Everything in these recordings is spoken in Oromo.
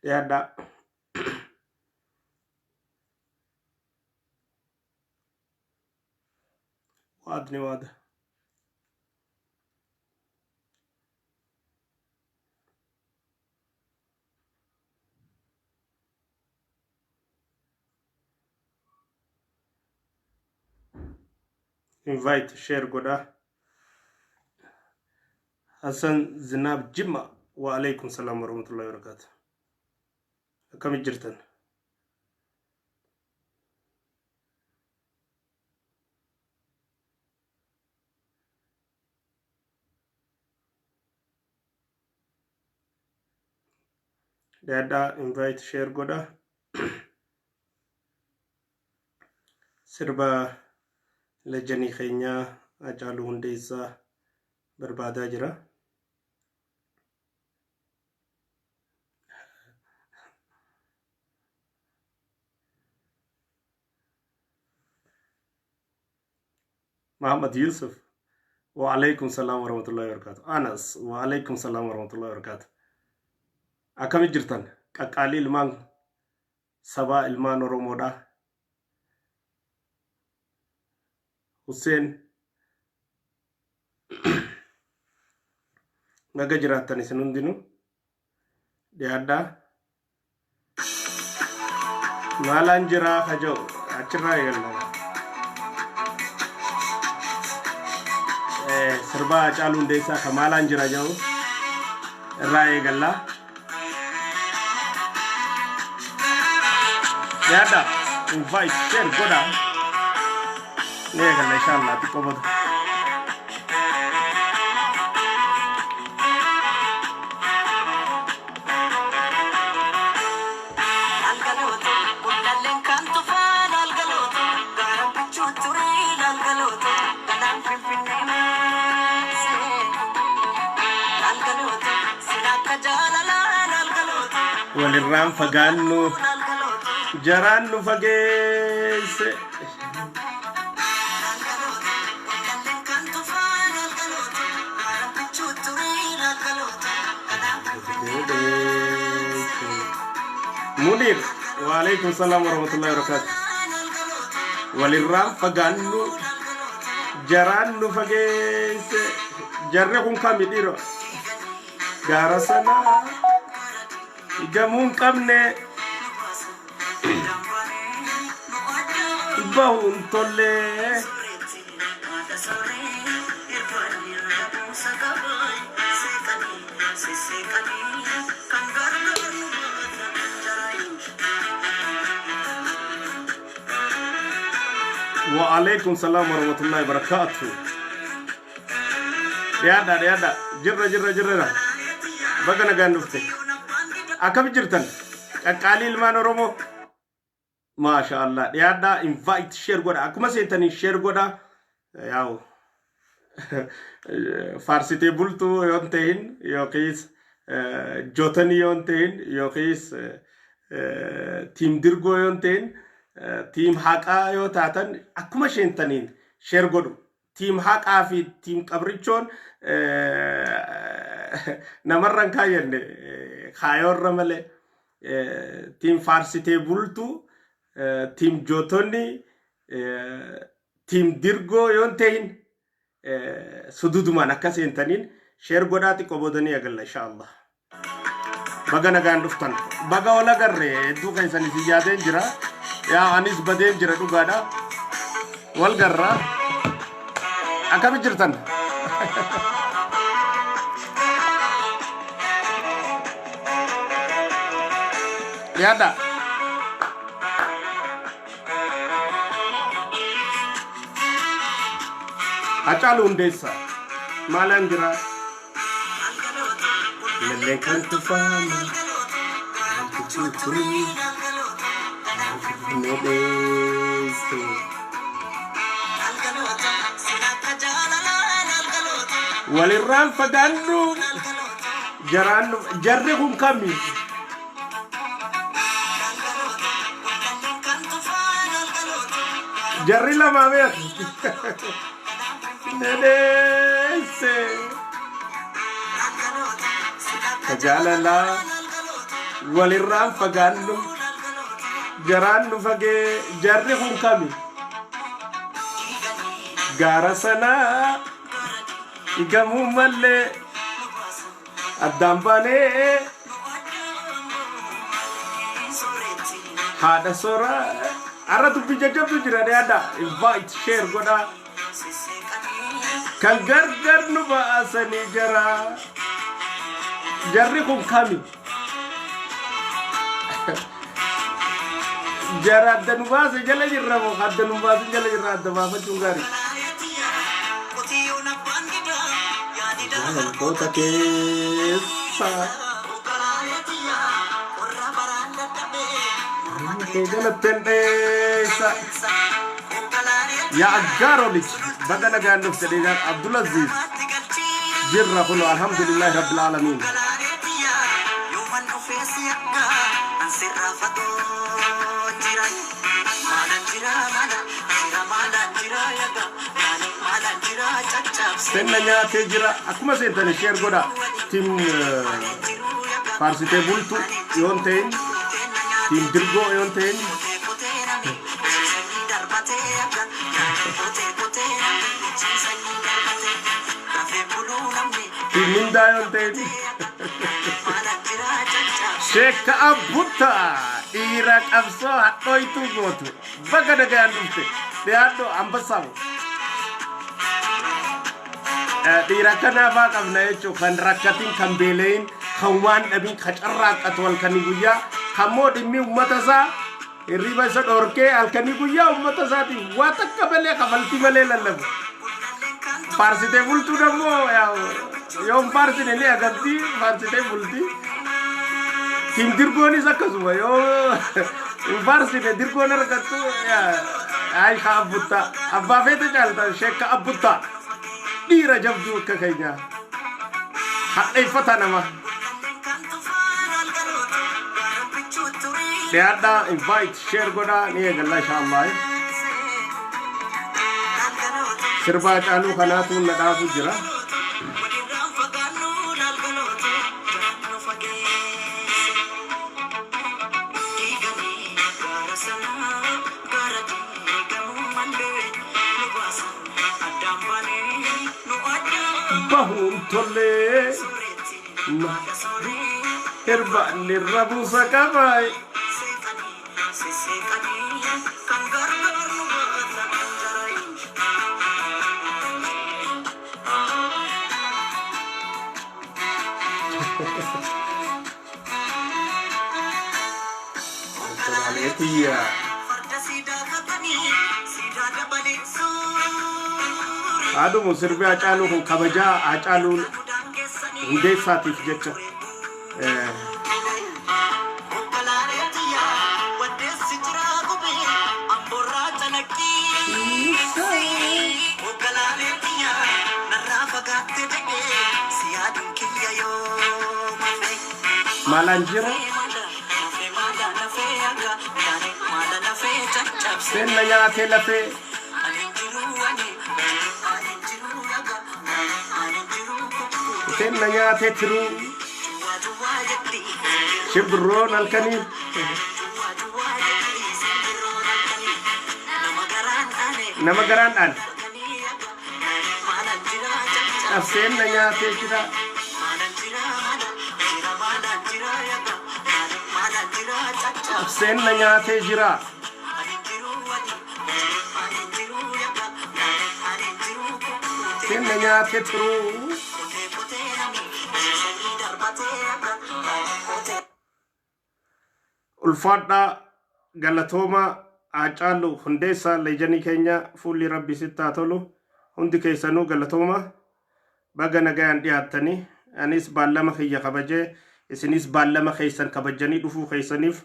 Dhiyaadhaa. Waadni waada. Invite share godhaa. Hassan Zinaab Jimma wa alaikum salaam wa rahmatullahi wa barakatuh. Akkami jirtan? Dhiyaadhaa invite share godhaa. Sirba lejanii keenyaa Hacaaluu Hundeessaa barbaadaa jira. Muhammad Yusuf. Wa alaikum salam wa rahmatullahi wa barakatuh. Anas wa alaikum salam wa rahmatullahi wa barakatuh. Akkami jirtan? Qaqqaalii ilmaan sabaa ilmaan Oromoodha. Hussein baga jiraattan isin hundinuu dhiyaadhaa. Maalaan jiraa haja'u achirraa eegalla. Sirbaa Hacaaluu Hundeessaa ka maalaan jira jedhu irraa eegalla. Dhiyaadhaa invite share godhaa. Ni eegalla inshallah xiqqoo booda. Laalgalooto, gullalleen kan tufaa laalgalooto, gaara bichuu turii laalgalooto, galaan finfinnee maasee. Laalgalooto, sin akka jaalalaa laalgalooto, Walirraan fagaannu laalgalooto, jaraan nu fageesse. laalgalooto, gullalleen kan tufaa laalgalooto, gaara bichuu turii laalgalooto, galaan finfinnee maasee. Munir, waalaikum salaam warahmatullahi wabarakatuh. Walirraan fagaannu jaraan nu fageesse. Jarri kun kami dhiiroo? Gaara sana gamuu hin qabne bahu hin tolle. Waalaikum salaam warahmatullahi wabarakatuh. Dhiyaadhaa dhiyaadhaa jirra jirra jirra baga nagaan dhufte. Akkam jirtan? Qaqqaalii ilmaan Oromoo. Maasha Allah dhiyaadhaa invite share godha akkuma seentanii share godha yaa'u faarsitee bultuu yoo hin ta'in yookiis jootanii yoo hin ta'in yookiis tiim dirgoo yoo hin ta'in tiim haqaa yoo taatan akkuma seentaniin share godhu tiim haqaa fi tiim qabrichoon namarra hin kaayyanne kaayoorra malee tiim faarsitee bultuu tiim jootonni tiim dirgoo yoo hin ta'in sududumaan akka seentaniin sheer godhaa xiqqoo boodanii eegalla insha Allah. Baga nagaan dhuftan. Baga wal agarre hedduu keessan isin yaadeen jira. Yaa anis badeen jira dhugaadha. Wal garra. Akkami jirtan? Dhiyaadha. Hacaaluu Hundeessaa. Maalaan jira? Lallee kan tufaama. Finfinnee dheesse. Walirraan fagaannu jaraan jarri kun kami? Jarri lamaa beeku. Finfinnee dheesse. Ka jaalalaa. Walirraan fagaannu jaraan nu fagee jarri kun kami gaara sanaa gamuu mallee addaan baanee haadha soraa har'a dubbii jajjabdu jira dhiyaadha invite share godhaa kan gargar nu baasanii jara jarri kun kami jara adda nu baase jala jirra moo adda nu baase jala jirra adda baafachuun gaarii. Jaalaltoota keessa kee jalatteen dheessa. Yaa aggaaroo lij baga nagaan dhufte dhiigaan Abdulaziz jirra kuno alhamdulillahi rabbil aalamiin. Senna nyaatee jira akkuma seentani share godha team faarsitee bultu yoon ta'in team dirgoo yoon ta'in team mindaa yoon ta'in sheekka abbutta dhiira qabsoo hadhooytuu gootu baga nagayaan dhufte dhiyaadhu ambassamu dhiira akkanaa faa qabna jechuun kan rakkatin kan beela'in kan waan dhabin kan carraaqqatu halkanii guyyaa kan moo dhimmi uummata isaa hirriba isa dhorkee halkanii guyyaa uummata isaatiif waa takka malee kafaltii malee lallabu. Faarsitee bultuu dammoo yoo hin faarsine ni agarti faarsitee bulti. Team dirgoonis akkasuma yoo hin faarsine dirgoon argattu ay ka abbuttaa abbaa feete caalta sheekka abbuttaa dhiira jabduu akka keenyaa hadheeffata nama. Dhiyaadhaa invite share godhaa ni eegalla insha Allah. Sirbaa caaluu kanaatu na dhaabu jira. Bahuun tollee hirbaanni irra buusa qabaa. Konkolaalee tiyya. Haadhumu sirbi Hacaaluu kun kabajaa Hacaaluu Hundeessaatiif jecha maalaan jira seenna nyaatee lafee seenna nyaatee tiruu shimbirroon halkanii nama garaan dhaan cabseen na nyaatee jira. Cabseen na nyaatee jira. Cabseen na nyaatee turuu. Ulfaadhaa galatooma Haacaaluu Hundeessaa leejanii keenya fuulli rabbi sitti haa tolu hundi keessanuu galatooma baga nagayaan dhiyaattanii anis baallama kiyya kabajee isinis baallama keessan kabajanii dhufuu keessaniif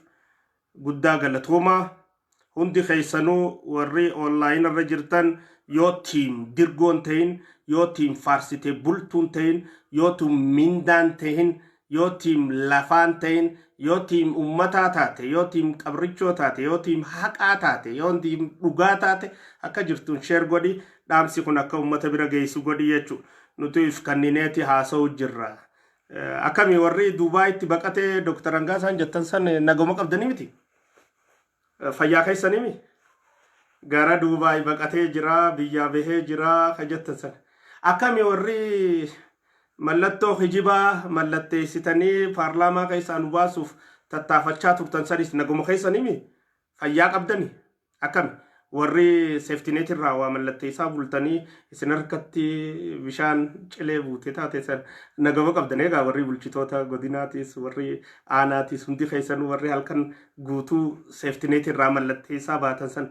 guddaa galatoomaa. Hundi keessanuu warri online irra jirtan yoo team dirgoon ta'in, yoo team faarsite bultuun ta'in, yoo team mindaan ta'in, yoo team lafaan ta'in, yoo team ummataa taate, yoo team qabrichoo taate, yoo team haqaa taate, yoo team dhugaa taate akka jirtuun share godhi dhaamsi kun akka ummata bira geessu godhi jechu. Nuti if kannineeti haasa'u jirra. Akkami warri Duubaayitti baqatee Dooktar Hangaasaan jettan san nagoma qabdanii miti? Fayyaa keessanii mi? Gara Duubaay baqatee jira, biyyaa bahee jira ka jettan san. Akkami warri mallattoo kijibaa mallatteessitanii paarlaamaa keessaa nu baasuuf tattaafachaa turtan sanis nagoma keessanii mi? Fayyaa qabdanii? Akkami warri safety net irraa waa mallatteessaa bultanii isin harkatti bishaan cilee buute taate san nagama qabdan? Egaa warri bulchitoota godinaatis, warri aanaatis, hundi keessan warri halkan guutuu safety net irraa mallatteessaa baatan san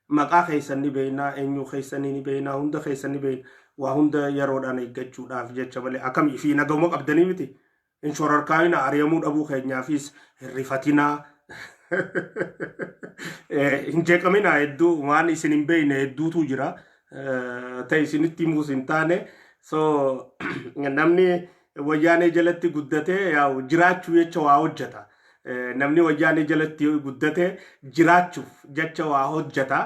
maqaa keessan ni beeknaa, eenyuu keessanii ni beeknaa, hunda keessan ni beekna. Waa hunda yeroodhaan eeggachuudhaaf jecha malee akkami fi nagama qabdanii miti? Hin shororkaa'ina, ari'amuu dhabuu keenyaafis hin rifatinaa. Hin jeeqaminaa, hedduu waan isin hin beekne hedduutu jira. Ta'e isinitti himuus hin taane. So namni wayyaanee jalatti guddatee yaa'u jiraachuu jecha waa hojjeta. Namni wayyaanee jalatti guddatee jiraachuuf jecha waa hojjeta.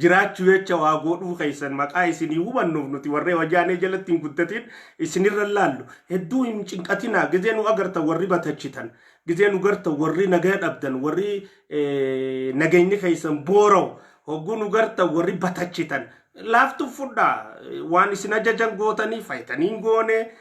Jiraachuu jecha waa godhuu keessan maqaa isinii hubannuuf nuti warree wayyaanee jalatti hin guddatin isinirra laallu. Hedduu hin cinqatinaa. Gizee nu agartan warri batachitan, gizee nu gartan warri nagaa dhabdan, warri nageenyi keessan boora'u, hogguu nu gartan warri batachitan laaftu fudhaa. Waan isin ajajan gootanii faayitanii hin goone.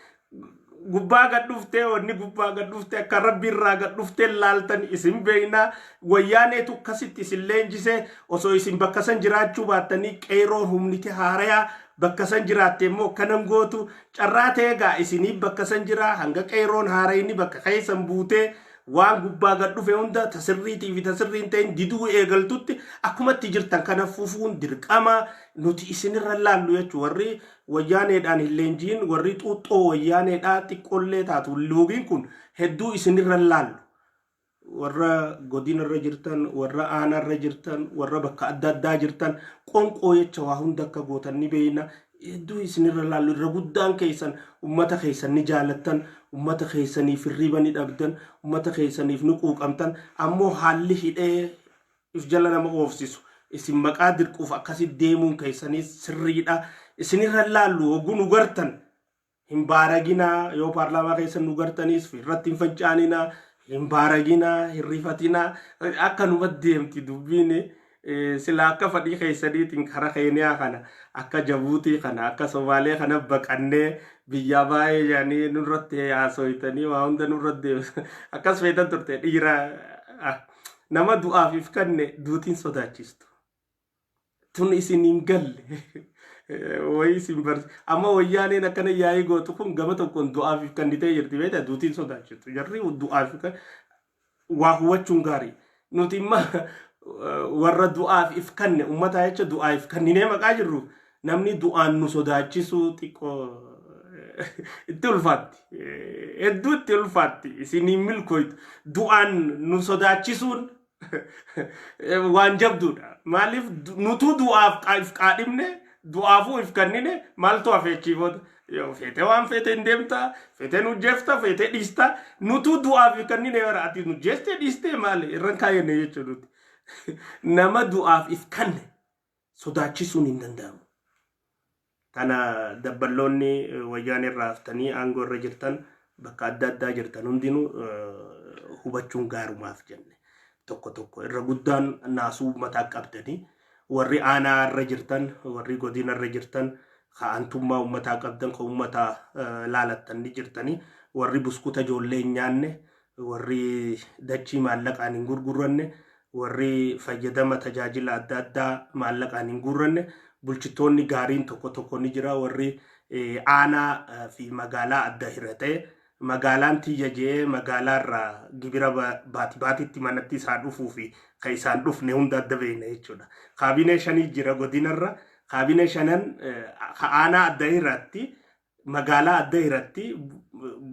Gubbaa gad dhuftee, wanni gubbaa gad dhuftee akka rabbi irraa gad dhuftee laaltan isin beeknaa. Wayyaaneetu akkasitti isin leenjisee. Osoo isin bakka san jiraachuu baattanii, qeeroo humniti haarayaa bakka san jiraatte immoo kanan gootu. Carraa ta'ee gaa isinii bakka san jiraa hanga qeeroon haarayni bakka keessan buutee waan gubbaa gad dhufe hunda tasirriitii fi tasirrii hin ta'in diduu eegaltutti akkumatti jirtan kana fufuun dirqama. Nuti isinirra laallu jechuun warri wayyaaneedhaan hin leenjiin, warri xuuxxoo wayyaaneedhaa xiqqoollee taatu loogiin kun hedduu isinirra laallu. Warra godinarra jirtan, warra aanaarra jirtan, warra bakka adda addaa jirtan qonqoo jecha waa hunda akka gootan ni beeyna. Hedduu isinirra laallu. Irra guddaan keessan ummata keessan ni jaalattan, ummata keessaniif hirriba ni dhabdan, ummata keessaniif ni quuqamtan. Ammoo haalli hidhee if jala nama oofsisu isin maqaa dirquuf akkasi deemuun keessanis sirriidha. Isinirra laallu. Hogguu nu gartan hin baaraginaa. Yoo paarlaamaa keessa nu gartanis irratti hin fancaaninaa, hin baaraginaa, hin rifatinaa. Akka numa deemti dubbiin. Sila akka fadhii keessaniitiin kara Keeniyaa kana, akka Jabuutii kana, akka Somaalee kana baqannee biyyaa baay'ee jedhanii nurratti haasoytanii waa hunda nurratti deemsa akkas feetan turte. Dhiira nama du'aaf if kanne duutiin sodaachistu tun isin hin galle wayi isin bar. Amma wayyaaneen akkana yaa'ii gootu kun gama tokkoon du'aaf if kannitee jirti, beektaa? Duutiin sodaachistu jarri du'aaf waa hubachuun gaarii. Nuti imma warra du'aaf if kanne, ummataa jecha du'aaf if kanninee maqaa jirru, namni du'aan nu sodaachisuu xiqqoo itti ulfaatti. Hedduu itti ulfaatti. Isiniin milkooytu. Du'aan nu sodaachisuun waan jabduudha. Maaliif? Nutuu du'aaf if qaadhimne, du'aafuu if kannine, maaltu hafe achiifoota? Yoo feetee waan feete hin deemta, feetee nu jeefta, feetee dhiista. Nutuu du'aaf if kannine bara ati nu jeestee dhiistee maali irra kaayyanne jechuudha nuti. Nama du'aaf if kanne sodaachisuun hin danda'amu. Tana dabballoonni wayyaanee irraa haftanii aangoo irra jirtan, bakka adda addaa jirtan hundinuu hubachuun gaarumaaf jenne. Tokko tokko irra guddaan naasuu mataa qabdanii, warri aanaa irra jirtan, warri godina irra jirtan, ka aantummaa uummataa qabdan, ka uummataa laalattan ni jirtanii, warri buskuta ijoollee hin nyaanne, warri dachii maallaqaan hin gurguranne, warri fayyadama tajaajila adda addaa maallaqaan hin guurranne, bulchitoonni gaariin tokko tokko ni jira. Warri aanaa fi magaalaa adda hiratee magaalaan tiyya je'ee magaalaarraa gibira baati baatitti manatti isaa dhufuu fi kan isaan dhufne hunda adda beekna jechuudha. Kaabinee shanii jira godinarra. Kaabinee shanan aanaa adda hiratti, magaalaa adda hiratti,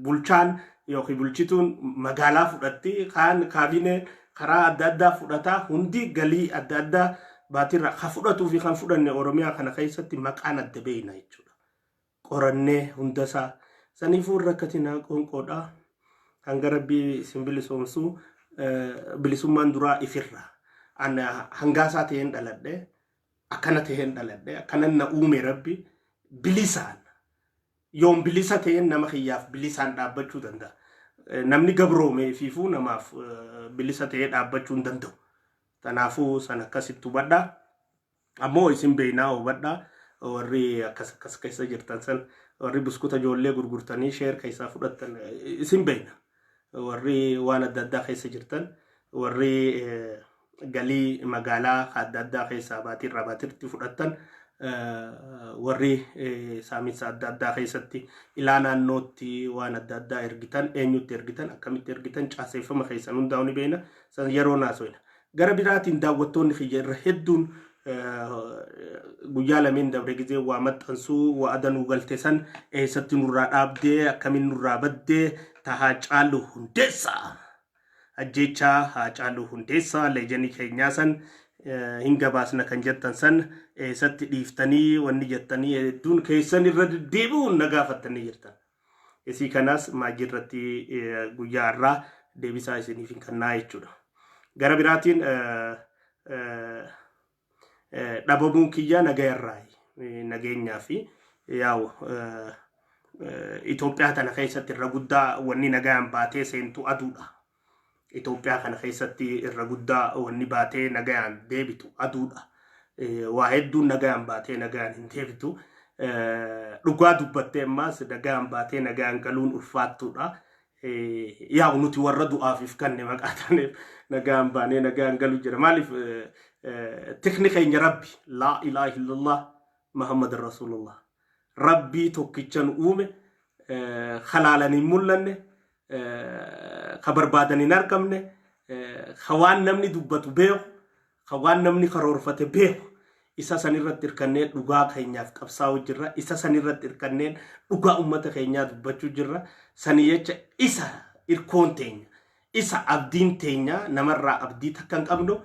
bulchaan yookiin bulchituun magaalaa fudhatti, kaan kaabinee karaa adda addaa fudhataa, hundi galii adda addaa baatirra ka fudhatuu fi kan fudhanne Oromiyaa kana keessatti maqaan adda beekna jechuudha. Qorannee hundasaa saniifuu rakkatinaa qoonqoodha. Hanga rabbii isin bilisoomsu bilisummaan duraa ifirra. Ana hangaasaa ta'een dhaladhe, akkana ta'een dhaladhe, akkanan na uume rabbi bilisaan. Yoon bilisa ta'een nama kiyyaaf bilisaan dhaabbachuu danda'a. Namni gabroome fiifuu namaaf bilisa ta'ee dhaabbachuu hin danda'u. Kanaafuu san akkasitti hubadhaa. Ammoo isin beeynaa hubadhaa warri akkas akkas keessa jirtan san warri buskuta ijoollee gurgurtanii sheer keessaa fudhattan isin beeyna. Warri waan adda addaa keessa jirtan warri galii magaalaa adda addaa keessaa baatiirraa baatiirtti fudhattan warri saaminsa adda addaa keessatti ilaa naannootti waan adda addaa ergitan eenyutti ergitan akkamitti ergitan caaseeffama keessan hundaa'u ni beekna san yeroo naasoyna. Gara biraatiin daawwattoonni kiyya irra hedduun guyyaa lameen dabre gizee waa maxxansuu wa'ada nuu galte san eessatti nurraa dhaabdee akkamiin nurraa baddee ta Haacaaluu Hundeessaa ajjeechaa Haacaaluu Hundeessaa leejenii keenyaa san hin gabaasna kan jettan san eessatti dhiiftanii wanni jettanii hedduun keessan irra deddeebi'uun na gaafattanii jirtan. Isii kanaas maajii irratti guyyaa har'aa deebisaa isiniif hin kennaa jechuudha. Gara biraatiin dhabamuun kiyyaa nagayarraayi nageenyaa fi yaa'u Itoophiyaa tana keessatti irra guddaa wanni nagayaan baatee seentu aduudha. Itoophiyaa kana keessatti irra guddaa wanni baatee nagayaan deebitu aduudha. Waa hedduun nagayaan baatee nagayaan hin deebitu. Dhugaa dubbattee ammaas nagayaan baatee nagayaan galuun ulfaattuudha. Yaa'u nuti warra du'aaf if kanne maqaa taaneef nagaan baanee nagaan galu jira. Maaliif tikni keenya Rabbi laa ilaaha illallah Muhammad Rasulullah. Rabbii tokkicha nu uume halaalan hin mul'anne ka barbaadan hin argamne ka waan namni dubbatu beeku ka waan namni karoorfate beeku isa san irratti hirkannee dhugaa keenyaaf qabsaa'uu jirra. Isa san irratti hirkannee dhugaa uummata keenyaa dubbachuu jirra. Sanii jecha isa irkoon teenya, isa abdiin teenya namarraa abdii takka hin qabnu,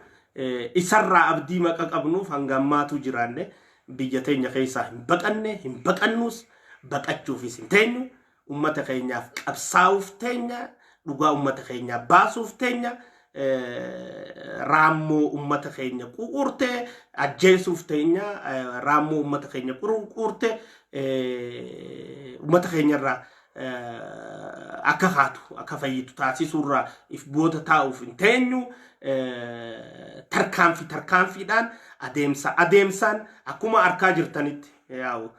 isarraa abdii maqa qabnuuf hanga ammaatu jiraanne biyya teenya keessaa hin baqanne, hin baqannuus, baqachuufis hin teenyu. Ummata keenyaaf qabsaa'uuf teenya, dhugaa ummata keenyaa baasuuf teenya, raammoo ummata keenya quuqurte ajjeesuuf teenya, raammoo ummata keenya quuqurte ummata keenyarraa akka kaatu akka fayyitu taasisuurraa if booda taa'uuf hin teenyu. Tarkaanfii tarkaanfiidhaan adeemsa adeemsaan akkuma arkaa jirtanitti yaa'u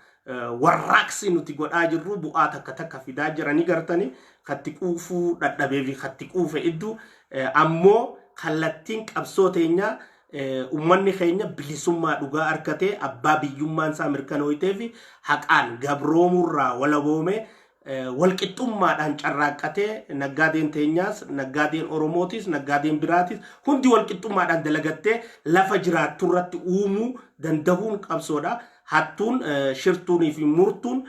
warraaqsi nuti godhaa jirru bu'aa takka takka fidaa jiranii gartanii katti quufuu dhadhabee fi katti quufe idduu ammoo kallattiin qabsoo teenyaa ummanni keenya bilisummaa dhugaa argatee abbaa biyyummaan isaa mirkanooytee fi haqaan gabroomurraa walaboomee walqixxummaadhaan carraaqqatee naggaadeen teenyaas naggaadeen Oromootis naggaadeen biraatis hundi walqixxummaadhaan dalagattee lafa jiraatturratti uumuu dandahuun qabsoodha. Hattuun shirtuunii fi murtuun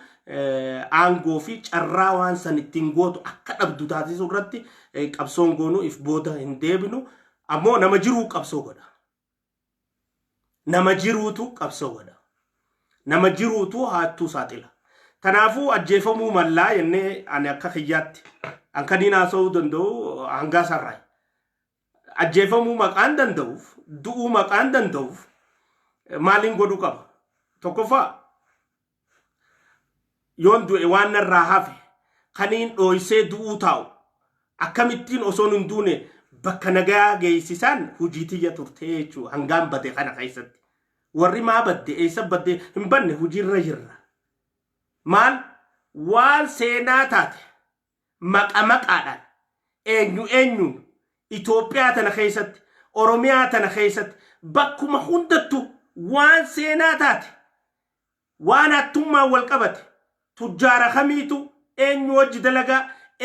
aangoo fi carraa waan san ittiin gootu akka dhabdu taasisuu irratti qabsoon goonu if booda hin deebinu. Ammoo nama jiruu qabsoo godha. Nama jiruutu qabsoo godha. Nama jiruutu haattuu saaxila. Kanaafuu ajjeefamuu mallaa jennee ani akka kiyyaatti an kan hin haasa'uu danda'u hangaa sarraay. Ajjeefamuu maqaan danda'uuf du'uu maqaan danda'uuf maaliin godhuu qaba? Tokkoffaa yoon du'e waan narraa hafe kaniin dhooysee du'uu taa'u akkamittiin osoon hin duune bakka nagaa geessisaan hojii tiyya turtee jechuu hangaan bade kana keessatti. Warri maa badde eessa badde hin banne hojiirra jirra. Maal waan seenaa taate maqa maqaadhaan eenyu eenyuun Itoophiyaa tana keessatti Oromiyaa tana keessatti bakkuma hundattu waan seenaa taate waan hattummaan wal qabate tujjaara kamiitu eenyu wajji dalagaa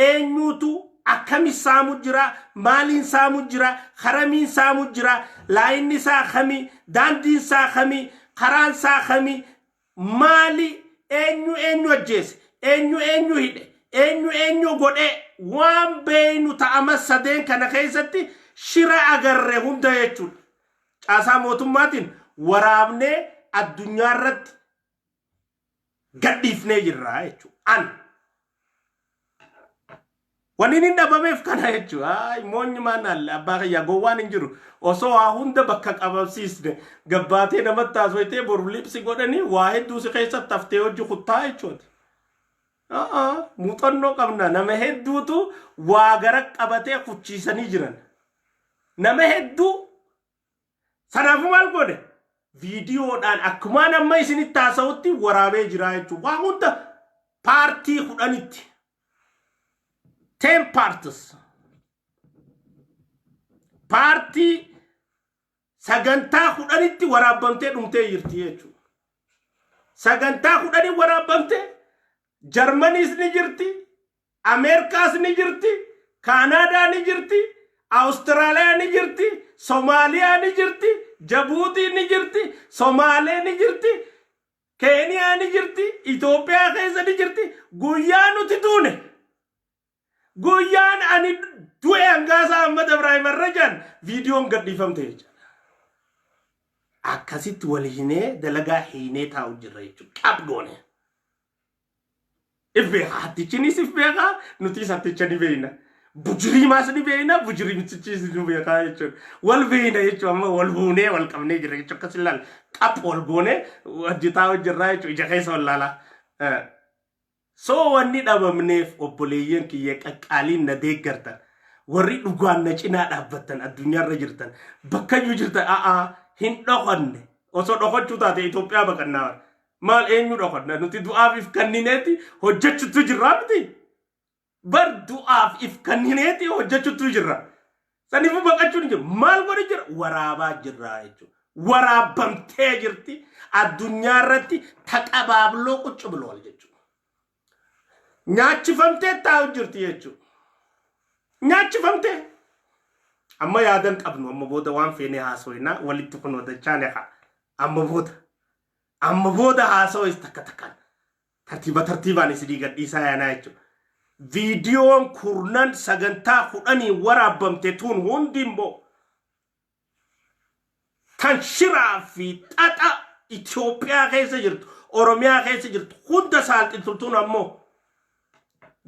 eenyuutu akkami saamu jira maaliin saamu jira karamiin saamu jira laayinni isaa kamii daandiin isaa kamii karaan isaa kamii maali eenyu eenyu ajjeese eenyu eenyu hidhe eenyu eenyu godhe waan beeynu ta'ama sadeen kana keessatti shira agarre hunda jechuudha. Caasaa mootummaatiin waraabnee addunyaa irratti gadhiifnee jirra jechuudha. An Wanni inni dhabameef kana jechuudha. Ay, moonyi maan alle abbaa kiyyaa gowwaan hin jiru. Osoo waa hunda bakka qabamsiisne gabbaatee namatti haasofitee boru lipsi godhanii waa hedduu si keessatti haftee hojii kuttaa jechuudha. Muuxannoo qabna. Nama hedduutu waa gara qabatee kuchiisanii jiran. Nama hedduu. Sanaafuu maal godhe? Viidiyoodhaan akkumaan amma isinitti haasa'utti waraabee jira jechuudha. Waa hunda paartii 10tti. 10 parts. Paartii sagantaa 10tti waraabamtee dhumtee jirti jechuudha. Sagantaa 10 waraabamtee Jarmaniis ni jirti, Ameerikaas ni jirti, Kaanaadaa ni jirti, Awustiraaliyaa ni jirti, Somaaliyaa ni jirti, Jabuutii ni jirti, Somaalee ni jirti, Keeniyaa ni jirti, Itoophiyaa keessa ni jirti. Guyyaa nuti duune, guyyaan ani du'e, Hangaasaa Ahmad Ibrahim Arrajaan, viidiyoon gadhiifamte jechuudha. Akkasitti wal hinee dalagaa hiinee taa'u jirra jechuudha. Qab goone. If beekaa, hattichinis if beekaa, nutis hatticha ni beekna. Bujiriimaas ni beekna, bujiriimtichis ni beekaa jechuudha. Wal beekna jechuudha, amma wal huunee wal qabnee jirra jechuudha. Akkas ilaal qap wal goonee hojjetaa hojjerraa jechuudha, ija keessa wal laalaa. So wanni dhabamneef, obboleeyyan kiyya qaqqaaliin na deeggartan, warri dhugaan na cinaa dhaabbattan, addunyaarra jirtan, bakkayyuu jirtan, a'aa, hin dhokanne. Osoo dhokachuu taate Itoophiyaa baqannaa. Maal, eenyu dhokanna? Nuti du'aaf if kannineeti hojjechuutu jirraa miti. Bar du'aaf if kannineeti hojjechuutu jirra. Saniifuu baqachuun hin jiru. Maal godhi jira? Waraabaa jirraa jechuudha. Waraabamtee jirti. Addunyaa irratti taqabaabloo quccu bilool jechuudha. Nyaachifamtee taa'u jirti jechuudha. Nyaachifamtee. Amma yaadan qabnu, amma booda waan feene haasofnaa walitti kun odachaa neqa. Amma booda. Amma booda haasawis takka takkaan. Tartiiba tartiibaan isinii gadhiisaa yaanaa jechuudha. Viidiyoon kurnan sagantaa 10 waraabamte tun hundi immoo tan shiraa fi xaxa Itoophiyaa keessa jirtu, Oromiyaa keessa jirtu hunda saalxiltu tun ammoo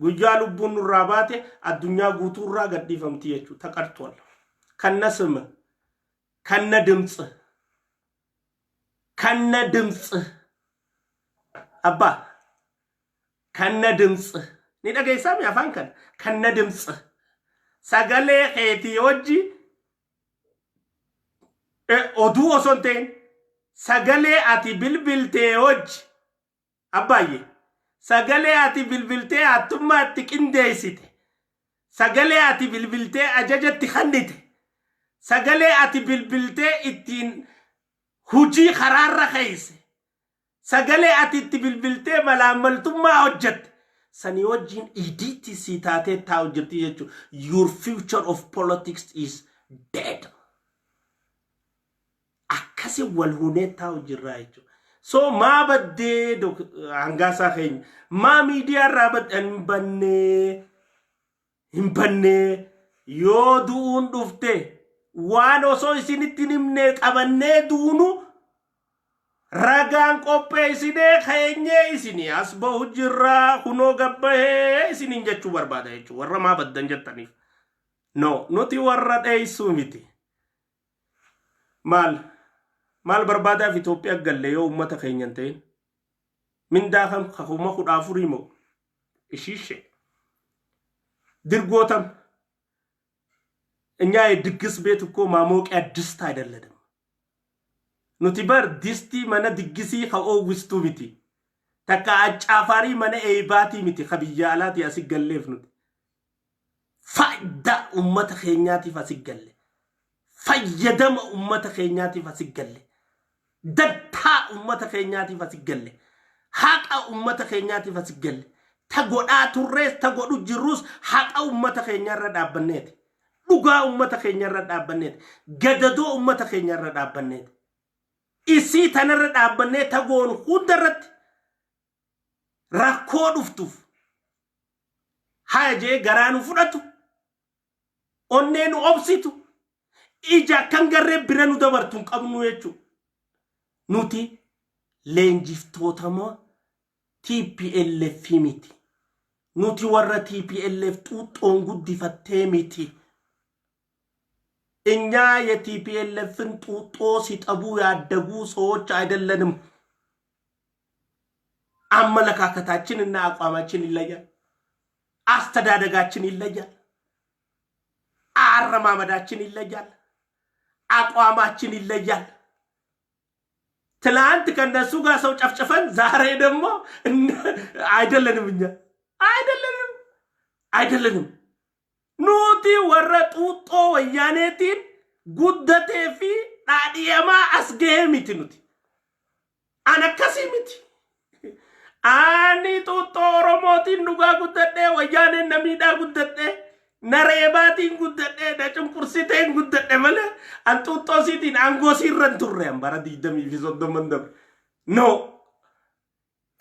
guyyaa lubbuun nurraa baate addunyaa guutuurraa gadhiifamti jechuudha. ተቀድቷል። ከነ ስም፣ ከነ ድምፅ፣ ከነ ድምፅ አባ፣ ከነ ድምፅ ni dhageessaa mi afaan kana? ከነ ድምፅ, sagalee keetii wajji, oduu osoo hin ta'in, sagalee ati bilbiltee wajji, abbaayye, sagalee ati bilbiltee hattummaa itti qindeessite, sagalee ati bilbiltee ajajatti kennite, sagalee ati bilbiltee ittiin hujii karaarra keeyse, sagalee ati itti bilbiltee malaammaltummaa hojjette sanii wajjin edit sii taatee taa'u jirti jechuudha. Your future of politics is dead. Akkasi wal hunee taa'u jirraa jechuudha. So maa baddee, Hangaasaa keenya, maa miidiyaa irraa badde? Hin bannee, hin bannee. Yoo du'uun dhufte, waan osoo isinitti hin himne qabannee duunu ragaan qopheessinee keenyee isinii as bahu jirraa, kunoo gabbahee isiniin jechuu barbaada jechuudha warra maa baddan jettaniif. No, nuti warra dheessuu miti. Maal maal barbaadaaf Itoophiyaa galle yoo uummata keenya hin ta'in? Mindaa kam, 14,000 moo ishiishe ድርጎተም እኛ የድግስ ቤት እኮ ማሞቂያ ድስት አይደለንም። Nuti bar distii mana diggisii ka oowwistuu miti. Takka accaafarii mana eebaatii miti ka biyya alaatii asi galleef nuti. Faayidaa uummata keenyaatiif asi galle. Fayyadama uummata keenyaatiif asi galle. Dantaa uummata keenyaatiif asi galle. Haqa uummata keenyaatiif asi galle. Ta godhaa turrees, ta godhu jirrus haqa uummata keenyaarra dhaabbanneeti. Dhugaa uummata keenyaarra dhaabbanneeti. Gadadoo uummata keenyaarra dhaabbanneeti. Isii tanarra dhaabbannee tagoon hundarratti rakkoo dhuftuuf haya jee garaa nu fudhatu, onnee nu obsitu, ija akkan garree bira nu dabartu hin qabnu jechuudha. Nuti leenjiftootama TPLF miti. Nuti warra TPLF xuuxxoon guddifattee miti. እኛ የ TPLF ን ጡጦ ሲጠቡ ያደጉ ሰዎች አይደለንም። አመለካከታችን እና አቋማችን ይለያል። አስተዳደጋችን ይለያል። አረማመዳችን ይለያል። አቋማችን ይለያል። ትላንት ከነሱ ጋር ሰው ጨፍጭፈን ዛሬ ደግሞ አይደለንም። እኛ አይደለንም፣ አይደለንም። Nuti warra xuuxxoo Wayyaaneetiin guddatee fi dhaadhiyamaa as gahee miti nuti. An akkasii miti. Ani xuuxxoo Oromootiin dhugaa guddadhee, Wayyaaneen na miidhaa guddadhee, na reebaatiin guddadhee, na cunqursiteen guddadhe malee an xuuxxoo siitiin aangoo siirra hin turre an bara 20 fi 30n dabre. No.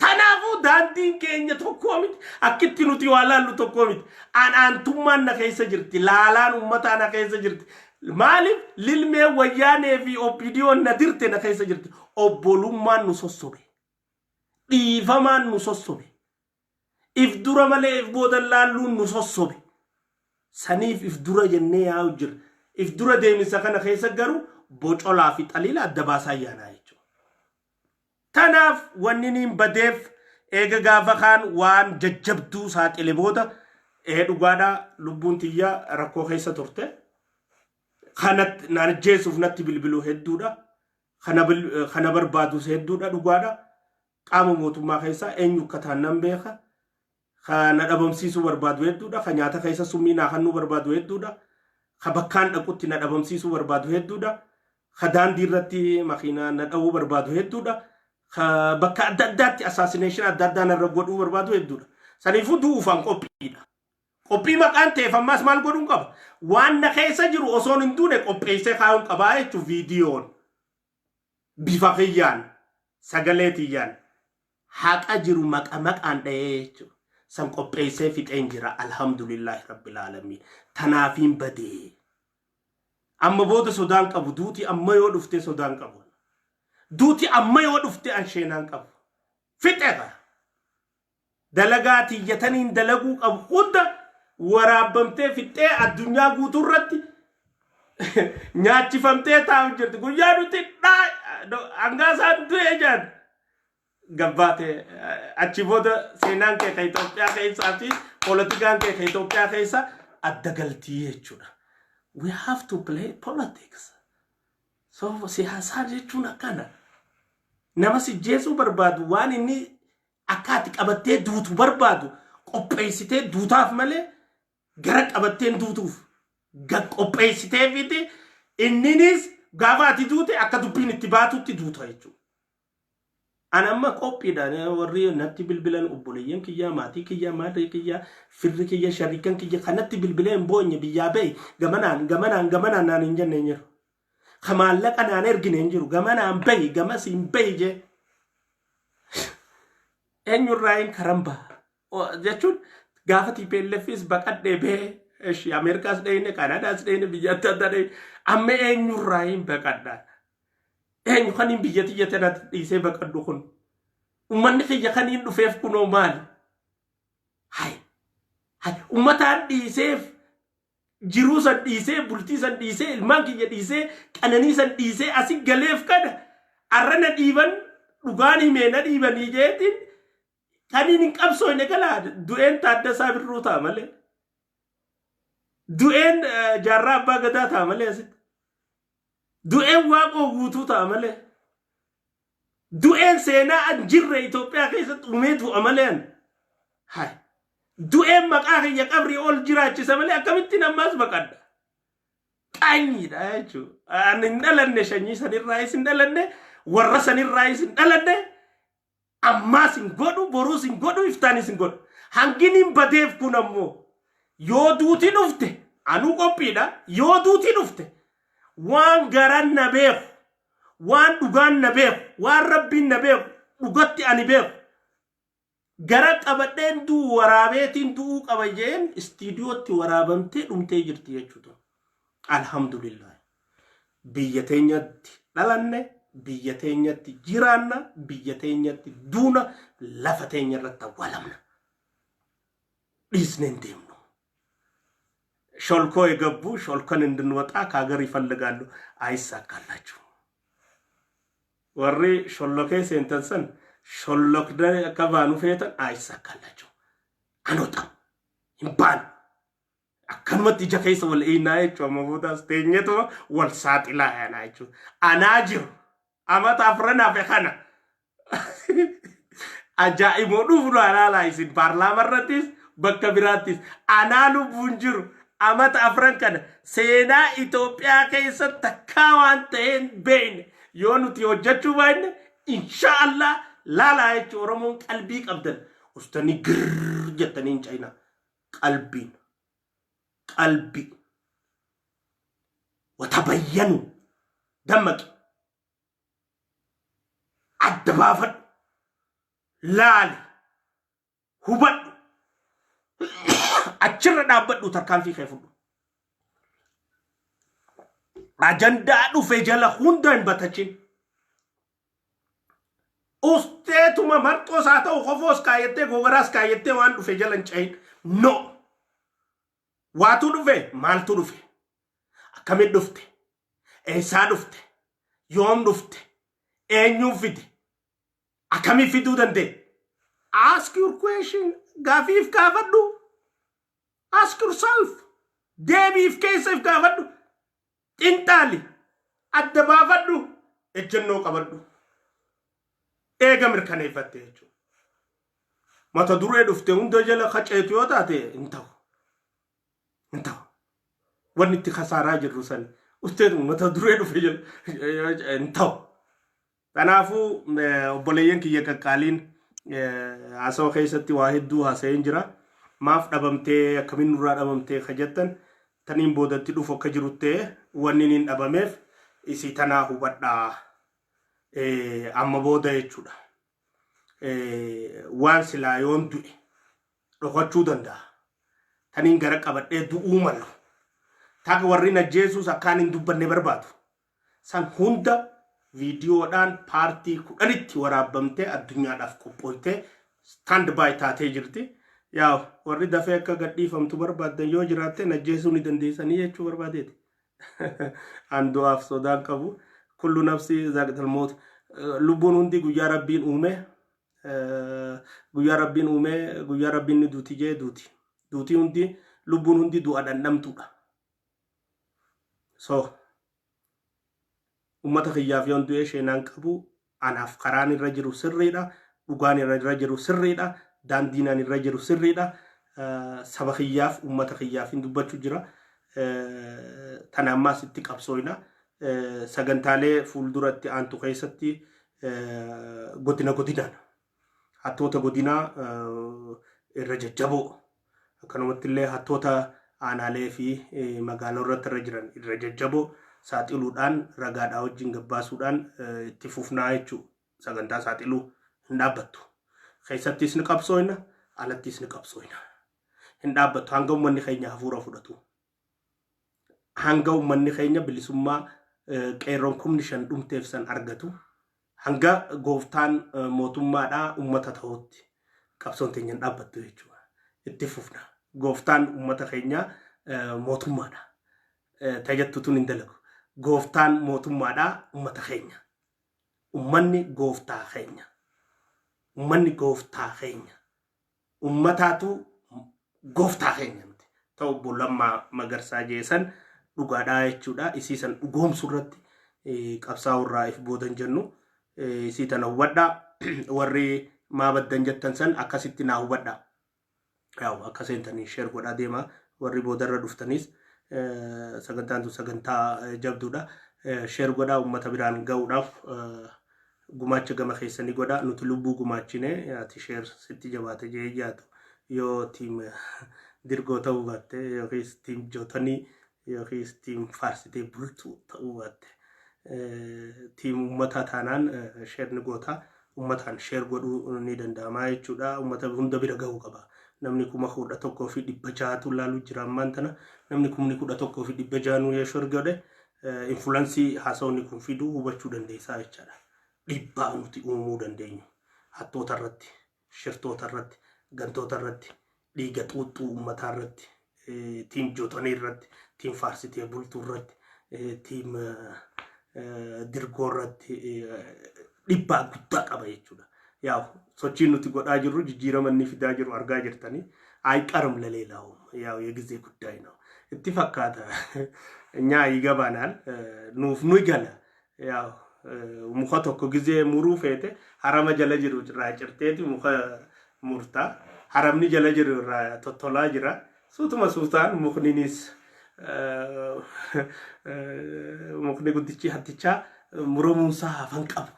Kanaafuu daandiin keenya tokkoo miti. Akkitti nuti waa laallu tokkoo miti. An aantummaan na keessa jirti. Laalaan uummataa na keessa jirti. Maaliif lilmee Wayyaanee fi OPDOn na dirte na keessa jirti. Obbolummaan nu sossobe. Dhiifamaan nu sossobe. If dura malee if booda laalluun nu sossobe. Saniif if dura jennee yaa'u jira. If dura deemisa kana keessa garuu bocolaa fi xaliila adda baasaa yaanaa jechuudha. Tanaaf wanni niin badeef eega gaafa kaan waan jajjabduu saaxile booda ee dhugaadhaa lubbuun tiyya rakkoo keessa turte. Kanatti naan ajjeesuuf natti bilbiluu hedduudha. Kana barbaadus hedduudha, dhugaadha. Qaama mootummaa keessaa eenyu akka ta'an nan beeka. Kana dhabamsiisuu barbaadu hedduudha. Ka nyaata keessa summii naa kennuu barbaadu hedduudha. Ka bakkaan dhaqutti na dhabamsiisuu barbaadu hedduudha. Ka daandii irratti makiinaa na dha'uu barbaadu hedduudha. Ka bakka adda addaatti assassination adda addaa narra godhuu barbaadu hedduudha. Saniifuu du'uufaan qophiidha. Qophii maqaan ta'eef ammaas maal godhuun qaba? Waan na keessa jiru osoon hin duune qopheessee kaa'uun qabaa jechuun viidiyoon bifa kiyyaan, sagalee tiyyaan, haqa jiru maqa maqaan dha'ee jechuudha. San qopheessee fixeen jira, alhamdulillahi rabbil aalamiin. Tanaafiin badee. Amma booda sodaan qabu. Duuti amma yoo dhufte sodaan qabu. Duuti amma yoo dhufte an sheenaan qabu. Fixeera. Dalagaa tiyyataniin dalaguu qabu hunda waraabamtee fixxee addunyaa guutuu irratti nyaachifamtee taa'u jirti. Guyyaa nuti hangaasaan du'ee jaan gabbaate, achi booda seenaan kee ka Itoophiyaa keessaa fi poolitikaan kee ka Itoophiyaa keessa adda galtii jechuudha. We have to play politics. So siyaasaa jechuun akkana. Nama si jeesuu barbaadu, waan inni akka ati qabattee duutu barbaadu qopheessitee duutaaf malee gara qabatteen duutuuf qopheessitee fiti inninis gaafa ati duute akka dubbiin itti baatutti duuta jechuudha. An amma qophiidha. Warri natti bilbilan, obboleeyyan kiyyaa, maatii kiyyaa, maatii kiyyaa, firri kiyya, shariikan kiyya kanatti bilbilee hin boonye, biyyaa bahi, gamanaan gamanaan gamanaan naan hin jenne hin jiru. Ka maallaqa naan ergine hin jiru. Gamanaan bahi, gamasiin bahi jee. Eenyurraa hin karan baha jechuun gaafa TPLFis baqadhee bahee, eshi Ameerikaas dhayine, Kaanaadaas dhayine, biyya adda addaa dhayine, amma eenyurraa hin baqadhaa? Eenyu kaniin biyya tiyya tanatti dhiisee baqadhu kun? Uummanni kiyya kaniin dhufeef kunoo maali? Hay hay, uummataan dhiiseef, jiruu san dhiisee, bultii san dhiisee, ilmaan kiyya dhiisee, qananii san dhiisee asi galeef kana arra na dhiiban, dhugaan himee na dhiibanii jeetiin kaniin hin qabsooyne galaa. Du'een Taaddasaa Birruu ta'a malee, du'een Jaarraa Abbaa Gadaa ta'a malee, asitti du'een Waaqoo Guutuu ta'a malee, du'een seenaa an jirre Itoophiyaa keessatti uumee du'a malee, an hay du'een maqaa kiyya qabrii ol jiraachisa malee akkamittiin ammaas baqadha? Qaanyiidha jechuudha. Ani hin dhalanne, sanyii sanirraayis hin dhalanne, warra sanirraayis hin dhalanne, ammaas hin godhu, boruus hin godhu, iftaanis hin godhu. Hanginiin badeef kun ammoo yoo duuti dhufte anuu qophiidha. Yoo duuti dhufte waan garan na beeku, waan dhugaan na beeku, waan Rabbiin na beeku, dhugatti ani beeku. Gara qabadheen du'u, waraabeetiin du'uu qaba jeen istiidiyootti waraabamtee dhumtee jirti jechuudha. Alhamdulillah. Biyya teenyatti dhalanne, biyya teenyatti jiraanna, biyya teenyatti duuna, lafa teenya irratti awwaalamna. Dhiisnee hin deemnu. ሾልኮ የገቡ ሾልከን እንድንወጣ ከሀገር ይፈልጋሉ። አይሳካላችሁ። Warri shollokee seentan san Shollokdanii akka baanu feetan ayisakkallachu. Anota hin baanu. Akkanumatti ija keessa wal eeynaa jechuudha. Amma boodaas teenyetuma wal saaxilaa yaanaa jechuudha. Anaa jiru amata afran hafe kana ajaa'iboo dhufu laalaa isin paarlaamaa irrattis bakka biraattis anaa lubbuun jiru amata afran kana seenaa Itoophiyaa keessa takkaa waan ta'een beekne yoo nuti hojjechuu baanne, insha Allah laalaa jechuun Oromoon qalbii qabdan ustanii girr jettanii hin cayinaa. Qalbiin qalbii watabayyanu, dammaqi, adda baafadhu, laali, hubadhu, achirra dhaabbadhu, tarkaanfii kee fudhu. Ajandaa dhufe jala hunda hin batachin. Usteetuma marxoos haa ta'u, kofoos kaayyattee, gogaraas kaayyattee waan dhufe jala hin cahin. No. Waatu dhufe, maaltu dhufe? Akkamitti dhufte? Eessaa dhufte? Yoom dhufte? Eenyuun fide? Akkamii fiduu danda'e? Ask your question. Gaafiif gaafadhu. Ask yourself. Deebiif keessa if gaafadhu. Xinxaali. Adda baafadhu. Ejjennoo qabadhu. Eega mirkaneeffatte jechuudha. Mata duree dhufte hunda jala kaceetu yoo taate hin ta'u. Hin ta'u. Wanni itti kasaaraa jirru sani. Usteetu mata duree dhufe jala hin ta'u. Kanaafuu obboleeyyan kiyya qaqqaaliin, haasawa keessatti waa hedduu haasa'een jira. Maaf dhabamtee, akkamiin nurraa dhabamtee ka jettan, taniin boodatti dhufu akka jiru ta'e wanni niin dhabameef isii tanaa hubadhaa. Amma booda jechuudha. Waan silaa yoon du'e dhokachuu danda'a. Taniin gara qabadhee du'uu malu. Taka warri najjeesuus akkaan hin dubbanne barbaadu. San hunda viidiyoodhaan paartii 10tti waraabbamtee addunyaadhaaf qophooytee stand by taatee jirti. Yaa warri dafee akka gadhiifamtu barbaaddan yoo jiraatte najjeesuu ni dandeessanii jechuu barbaadeeti. An du'aaf sodaan qabu. Kullu nafsi zaaqital moot. Lubbuun hundi guyyaa Rabbiin uume, guyyaa Rabbiin uume, guyyaa Rabbiin ni duuti jee duuti. Duutii hundi, lubbuun hundi du'a dhandhamtuudha. So ummata kiyyaaf yoon du'ee sheenaan qabu. Anaaf karaan irra jiru sirriidha. Dhugaan irra jiru sirriidha. Daandiin ani irra jiru sirriidha. Saba kiyyaaf, ummata kiyyaaf hin dubbachuu jira. Tana ammaas itti qabsooyna. Sagantaalee fuulduratti aantu keessatti godina godinaan hattoota godinaa irra jajjaboo, akkanumatti illee hattoota aanaalee fi magaalaa irratti irra jiran irra jajjaboo saaxiluudhaan, ragaadhaa wajjin gabbaasuudhaan itti fufnaa jechuudha. Sagantaa saaxiluu hin dhaabbattu. Keessattis ni qabsooyna, alattis ni qabsooyna. Hin dhaabbattu hanga uummanni keenya hafuura fudhatu. Hanga uummanni keenya bilisummaa qeerroon 5,000 dhumteef san argatu. Hanga gooftaan mootummaadhaa uummata ta'utti qabsoon teenya hin dhaabbattu jechuudha. Itti fufna. Gooftaan uummata keenyaa mootummaadha. Tajattu tun hin dalagu. Gooftaan mootummaadhaa uummata keenya. Uummanni gooftaa keenya. Uummanni gooftaa keenya. Uummataatu gooftaa keenya miti. Ta'u obbo Lammaa Magarsaa jeesan dhugaadhaa jechuudha. Isii san dhugoomsu irratti qabsaa'uu irraa if boodan jennu. Isii tana hubadhaa. Warri maa baddan jettan san akkasitti naa hubadhaa. Yaa'u akka seentanii share godhaa deemaa. Warri boodarra dhuftanis sagantaan tun sagantaa jabduudha. Share godhaa, uummata biraan ga'uudhaaf gumaacha gama keessanii godhaa. Nuti lubbuu gumaachine ati share sitti jabaate jee yaadu yoo team dirgoo ta'uu baatte yookiis team jootanii yookiis team faarsitee bultuu ta'uu baatte, team uummataa taanaan share ni goota. Uummataan share godhuu ni danda'ama jechuudha. Uummata hunda bira gahuu qaba. Namni 11,600tu laaluu jira ammaan tana. Namni 11,600nuu yoo share godhe influence haasawni kun fidu hubachuu dandeessaa jechaadha. Dhiibbaa nuti uumuu dandeenyu hattoota irratti, shirtoota irratti, gantoota irratti, dhiiga xuuxxuu uummataa irratti, team jootanii irratti, team faarsitee bultuu irratti, team dirgoo irratti dhiibbaa guddaa qaba jechuudha. Yaa, sochiin nuti godhaa jirru, jijjiirama inni fidaa jiru argaa jirtanii. አይቀርም ለሌላውም ያው የጊዜ ጉዳይ ነው itti fakkaata። እኛ ይገባናል፣ nuuf nu gala. Yaw, muka tokko gizee muruu feete harama jala jiru irraa cirteeti muka murtaa. Haramni jala jiru irraa tottolaa jira. Suutuma suutaan mukninis, mukni guddichi hattichaa muramuunsaa hafan qabu.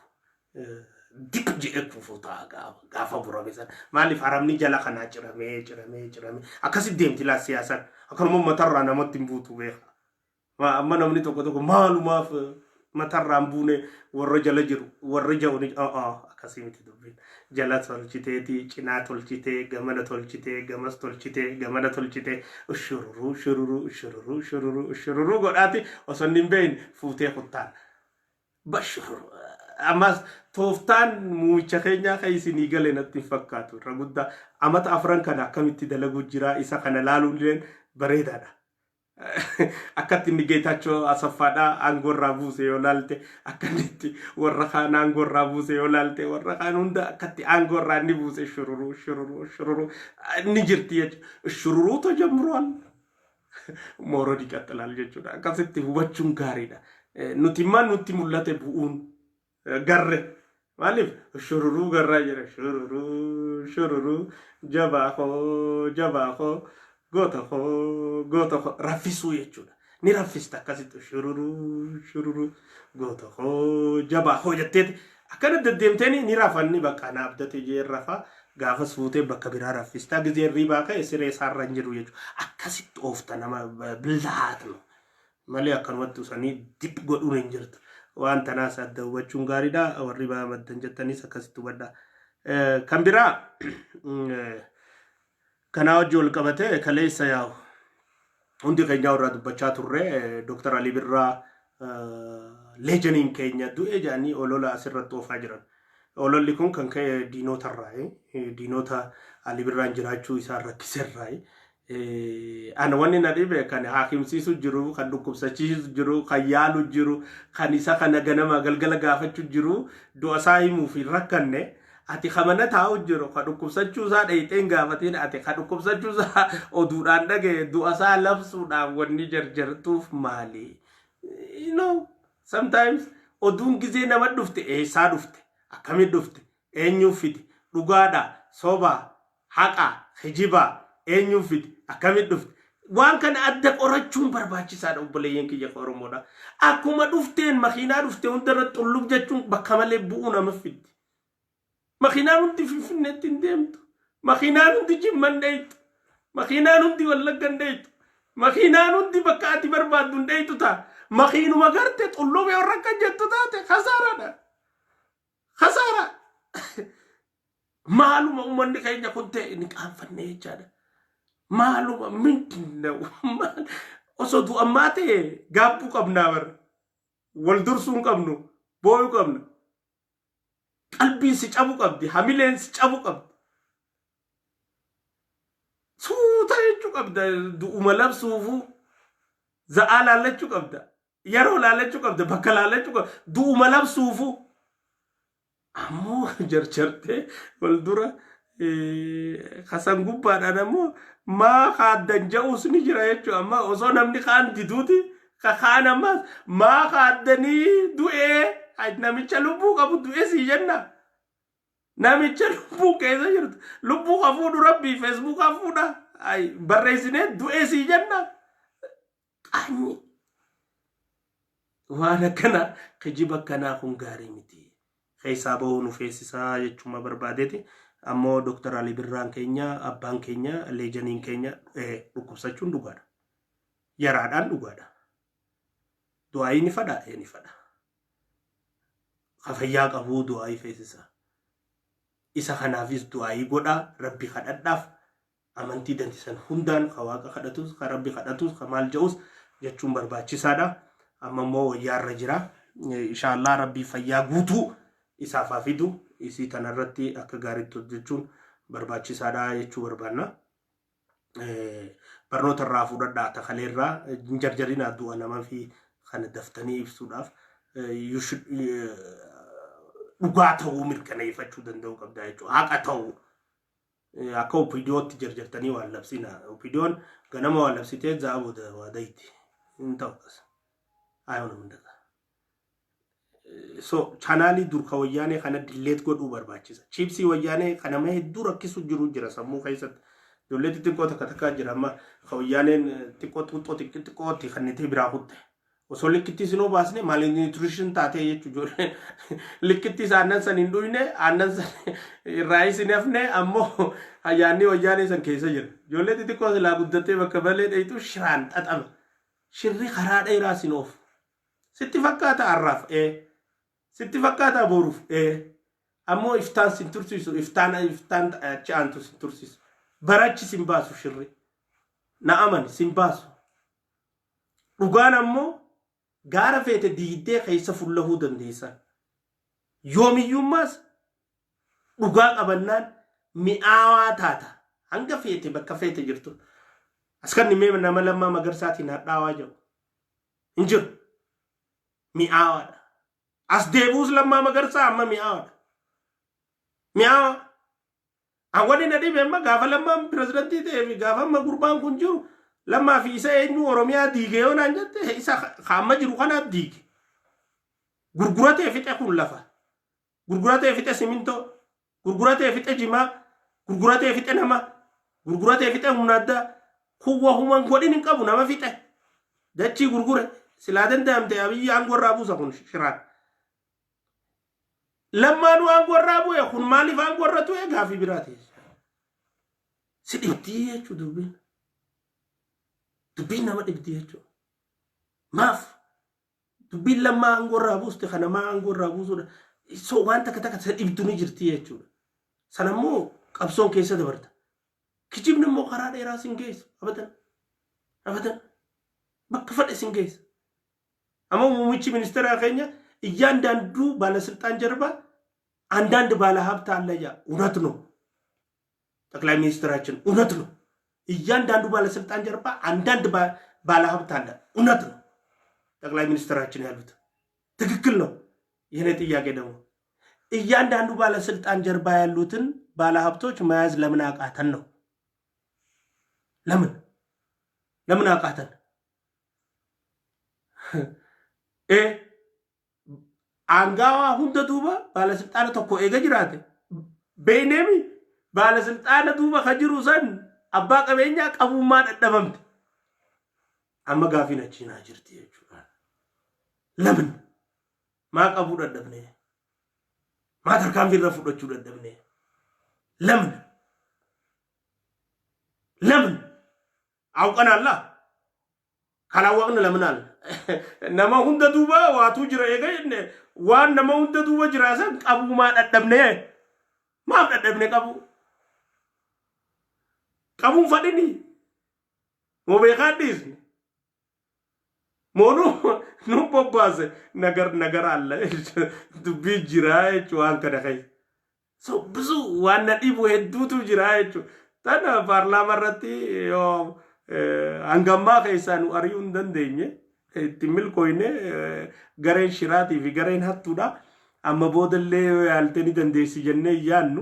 Dip jedhee kufuu ta'a gaafa murame sana. Maaliif? Haramni jala kanaa ciramee ciramee ciramee akkasitti deemti laa siyaasaan. Akkanuma matarraa namatti hin buutu, beeka. Amma namni tokko tokko maalumaaf matarraa hin buune warra jala jiru warra ja'u ni akkasii miti dubbiin. Jala tolchiteeti, cinaa tolchitee, gamana tolchitee, gamas tolchitee, gamana tolchitee, shururuu shururuu shururuu shururuu shururuu godhaati osoo inni hin beeyin fuutee kuttaan. Bashururu. Ammas tooftaan muumicha keenyaa kan isinii gale natti hin fakkaatu. Irra guddaa amata 4 kana akkamitti dalaguu jira, isa kana laaluun illee bareedaadha. Akkatti inni Geetaachoo Asaffaadhaa aangoo irraa buuse yoo laalte, akka inni itti warra kaan aangoo irraa buuse yoo laalte, warra kaan hunda akkatti aangoo irraa inni buuse, shururuu shururuu shururuu inni jirti jechuudha. Shururuu ተጀምሯል መውረድ ይቀጥላል jechuudha. Akkasitti hubachuun gaariidha. Nuti immoo nutti mul'ate bu'uun garre. Maaliif shururuu garraa jira? Shururuu shururuu, jabaa koo, jabaa koo, goota koo, goota koo, raffisuu jechuudha. Ni raffista akkasitti, shururuu shururuu, goota koo, jabaa koo jetteeti akkana deddeemteeni ni rafanni bakka na abdate jee rafa. Gaafas fuutee bakka biraa raffistaa, gizee hirribaa ka'e siree isaarra hin jiru jechuudha. Akkasitti oofta nama ብልሃት ነው malee akkanumatti usanii dip godhuun hin jirtu. Waan tanaas adda hubachuun gaariidha. Warri baa maddan jettanis akkasitti hubadha. Kan biraa kanaa wajji wal qabate, kaleessa yaa'u hundi keenya irraa dubbachaa turre. Dr. Ali Birraa leejaniin keenya du'e jedhanii olola asirratti oofaa jiran. Ololli kun kan ka'e diinotarraa, diinota Ali Birraan jiraachuu isaan rakkiserraa. Ana wanni na dhibe, kan haakimsiisu jiru, kan dhukkubsachiisu jiru, kan yaalu jiru, kan isa kana ganama galgala gaafachuu jiru, du'a isaa himuuf hin rakkanne. Ati kamana taa'u jiru, kan dhukkubsachuu isaa dheeyxee hin gaafatin, ati kan dhukkubsachuu isaa oduudhaan dhagaye du'a isaa labsuudhaan wanni jarjartuuf maali? Sometimes oduun gizee nama dhufte, eessaa dhufte, akkamitti dhufte, eenyuuf fide, dhugaadha, sobaa, haqa, kijibaa, eenyuuf fide, akkamitti dhufte, waan kana adda qorachuun barbaachisaadha, obboleeyyan kiyya Oromoodha. Akkuma dhufteen makiinaa dhufte hundarra xullub jechuun bakka malee bu'uu nama fiddi. Makiinaan hundi Finfinneetti hin deemtu. Makiinaan hundi Jimma hin dheeytu. Makiinaan hundi Wallagga hin dheeytu. Makiinaan hundi bakka ati barbaaddu hin dheeytu ta'a. Makiinuma garte xullubee warra akka jettu taate kasaaraadha. Kasaara. Maaluma uummanni keenya kun ta'e ni qaanfanne jechaadha. Maaluma mindinna osoo du'ammaa ta'e gaabbuu qabnaa bara. Wal dursuu hin qabnu, booyuu qabna. Qalbiin si cabu qabdi, hamileen si cabu qabdi. Suuta jechuu qabda, du'uma labsuufuu za'aa laallachuu qabda. Yeroo laallachuu qabda, bakka laallachuu qabda, du'uma labsuufuu. Ammoo jarjartee wal dura kasan gubbaadhaan ammoo maa kaaddan ja'uus ni jira jechuudha. Amma osoo namni kaan diduuti ka kaan ammas maa kaaddanii du'ee, namicha lubbuu qabu du'ee sii jenna. Namicha lubbuu keessa jirtu, lubbuu ka fuudhu rabbii, Feesbuukaa fuudha barreessinee du'ee sii jenna. Qaanyi waan akkanaa, kijiba akkanaa kun gaarii miti. Keessaa bahuu nu feesisaa jechuuma barbaadeeti. Ammoo Dr. Ali Birraan keenya, abbaan keenya, leejaniin keenya dhukkubsachuun dhugaadha. Yaraadhaan dhugaadha. Du'aayii ni fadhaa? Ee, ni fadha. Ka fayyaa qabuu du'aayii feesisa. Isa kanaafis du'aayii godhaa, rabbi kadhadhaaf, amantii dantisan hundaan ka Waaqa kadhatus, ka rabbi kadhatus, ka maal ja'us jechuun barbaachisaadha. Amma immoo wayyaarra jira. Inshaallah rabbii fayyaa guutuu isaaf haa fidu. Isii tanarratti akka gaariitti hojjechuun barbaachisaadha jechuu barbaanna. Barnoota irraa fudhadhaa, takaleerraa hin jarjarinaa. Du'a nama fi kana daftanii ibsuudhaaf Dhugaa ta'uu mirkaneeffachuu danda'uu qabda jechuudha. Haqa ta'uu. Akka OPDOtti jarjartanii waan labsina. OPDOn ganama waan labsitee za'a booda waa dayti. Hin ta'u qasa. Ayoon hundata. So chaanaalii dur ka Wayyaanee kana delete godhuu barbaachisa. Chiipsii Wayyaanee kan nama hedduu rakkisu jiru jira sammuu keessatti. Ijoollee xixiqqoo takka takkaa jira amma ka Wayyaaneen xiqqoo xuuxxoo xixiqqootti kannitee biraa kutte. Osoo likkitti isinoo baasne malnutrition taatee jechuudha ijoolleen. Likkitti isa aannan san hin dhuyne, aannan san irraa isin hafne, ammoo ayyaanni Wayyaanee san keessa jira. Ijoollee xixiqqoo silaa guddattee bakka malee dheeytu shiraan xaxama. Shirri karaa dheeraa sin oofu. Sitti fakkaata har'aaf, ee. Sitti fakkaata boruuf, ee. Ammoo iftaan sin tursiisu, iftaan iftaan achi aantu sin tursiisu. Barachi sin baasu shirri. Na amani, sin baasu. Dhugaan ammoo gaara feete diiddee keessa fullahuu dandeessa. Yoomiyyummaas dhugaa qabannaan mi'aawaa taata. Hanga feete bakka feete jirtu. As kan mee nama Lammaa Magarsaatiin hadhaawaa jiru. Hin jiru. Mi'aawaadha. As deebi'us Lammaa Magarsaa amma mi'aawaadha. Mi'aawaa. Wanni na dhibe amma gaafa Lammaan pirezidantii ta'ee fi gaafa amma gurbaan kun jiru, Lammaa fi isa eenyu Oromiyaa diige yoo naan jette, isa amma jiru kanaat diige. Gurguratee fixe kun lafa. Gurguratee fixe simintoo. Gurguratee fixe jimaa. Gurguratee fixe nama. Gurguratee fixe humna addaa. Kun wahuman godhin hin qabu, nama fixe. Dachii gurgure. Silaa danda'amte Abiyyi aangoo irraa buusa kun shiraan. Lammaanuu aangoo irraa bu'e, kun maaliif aangoo irra tu'e gaafii biraati. Si dhibdii jechuu dubbiin. Dubbiin nama dhibdii jechuudha. Maaf dubbiin Lammaa aangoo irraa buuste kana maa aangoo irraa buusuudha? So waan takka takka isa dhibdu ni jirti jechuudha. Sanammoo qabsoon keessa dabarta. Kijibni immoo karaa dheeraa sin geessu. Abadan. Abadan. Bakka fedhe sin geessa. Amma muummichi ministeeraa keenya እያንዳንዱ ባለስልጣን ጀርባ አንዳንድ ባለሀብት አለ። ያ እውነት ነው። ጠቅላይ ሚኒስትራችን እውነት ነው። እያንዳንዱ ባለስልጣን ጀርባ አንዳንድ ባለሀብት አለ። እውነት ነው። ጠቅላይ ሚኒስትራችን ያሉት ትክክል ነው። የኔ ጥያቄ ደግሞ እያንዳንዱ ባለስልጣን ጀርባ ያሉትን ባለሀብቶች መያዝ ለምን አቃተን ነው? ለምን አቃተን? Aangaawaa hunda duuba baalasilxaana tokko eega jiraate beeyneemi, baalasilxaana duuba ka jiru san abbaa qabeenyaa qabummaa dadhabamte. Amma gaafiin achiinaa jirti jechuudha. ለምን maa qabuu dadhabne? Maa tarkaanfii irra fudhachuu dadhabne? ለምን ለምን አውቀናላ ካላወቅን ለምን አለ nama hunda duuba waatu jira eega jenne, waan nama hunda duuba jira san qabuu maa dadhabne? Maaf dadhabne qabu? Qabuun fadhini moo beekaa dhiisne moo nu bobbaase? ነገር ነገር አለ, dubbii jira jechuu waan kana keessa. So ብዙ waan na dhibu hedduutu jira jechuudha. Tana paarlaama irratti yoo hangammaa keessaa nu ari'uu hin dandeenye, itti milkooyne, gareen shiraatii fi gareen hattuudha. Amma boodallee yoo yaalte ni dandeessi jennee yaannu,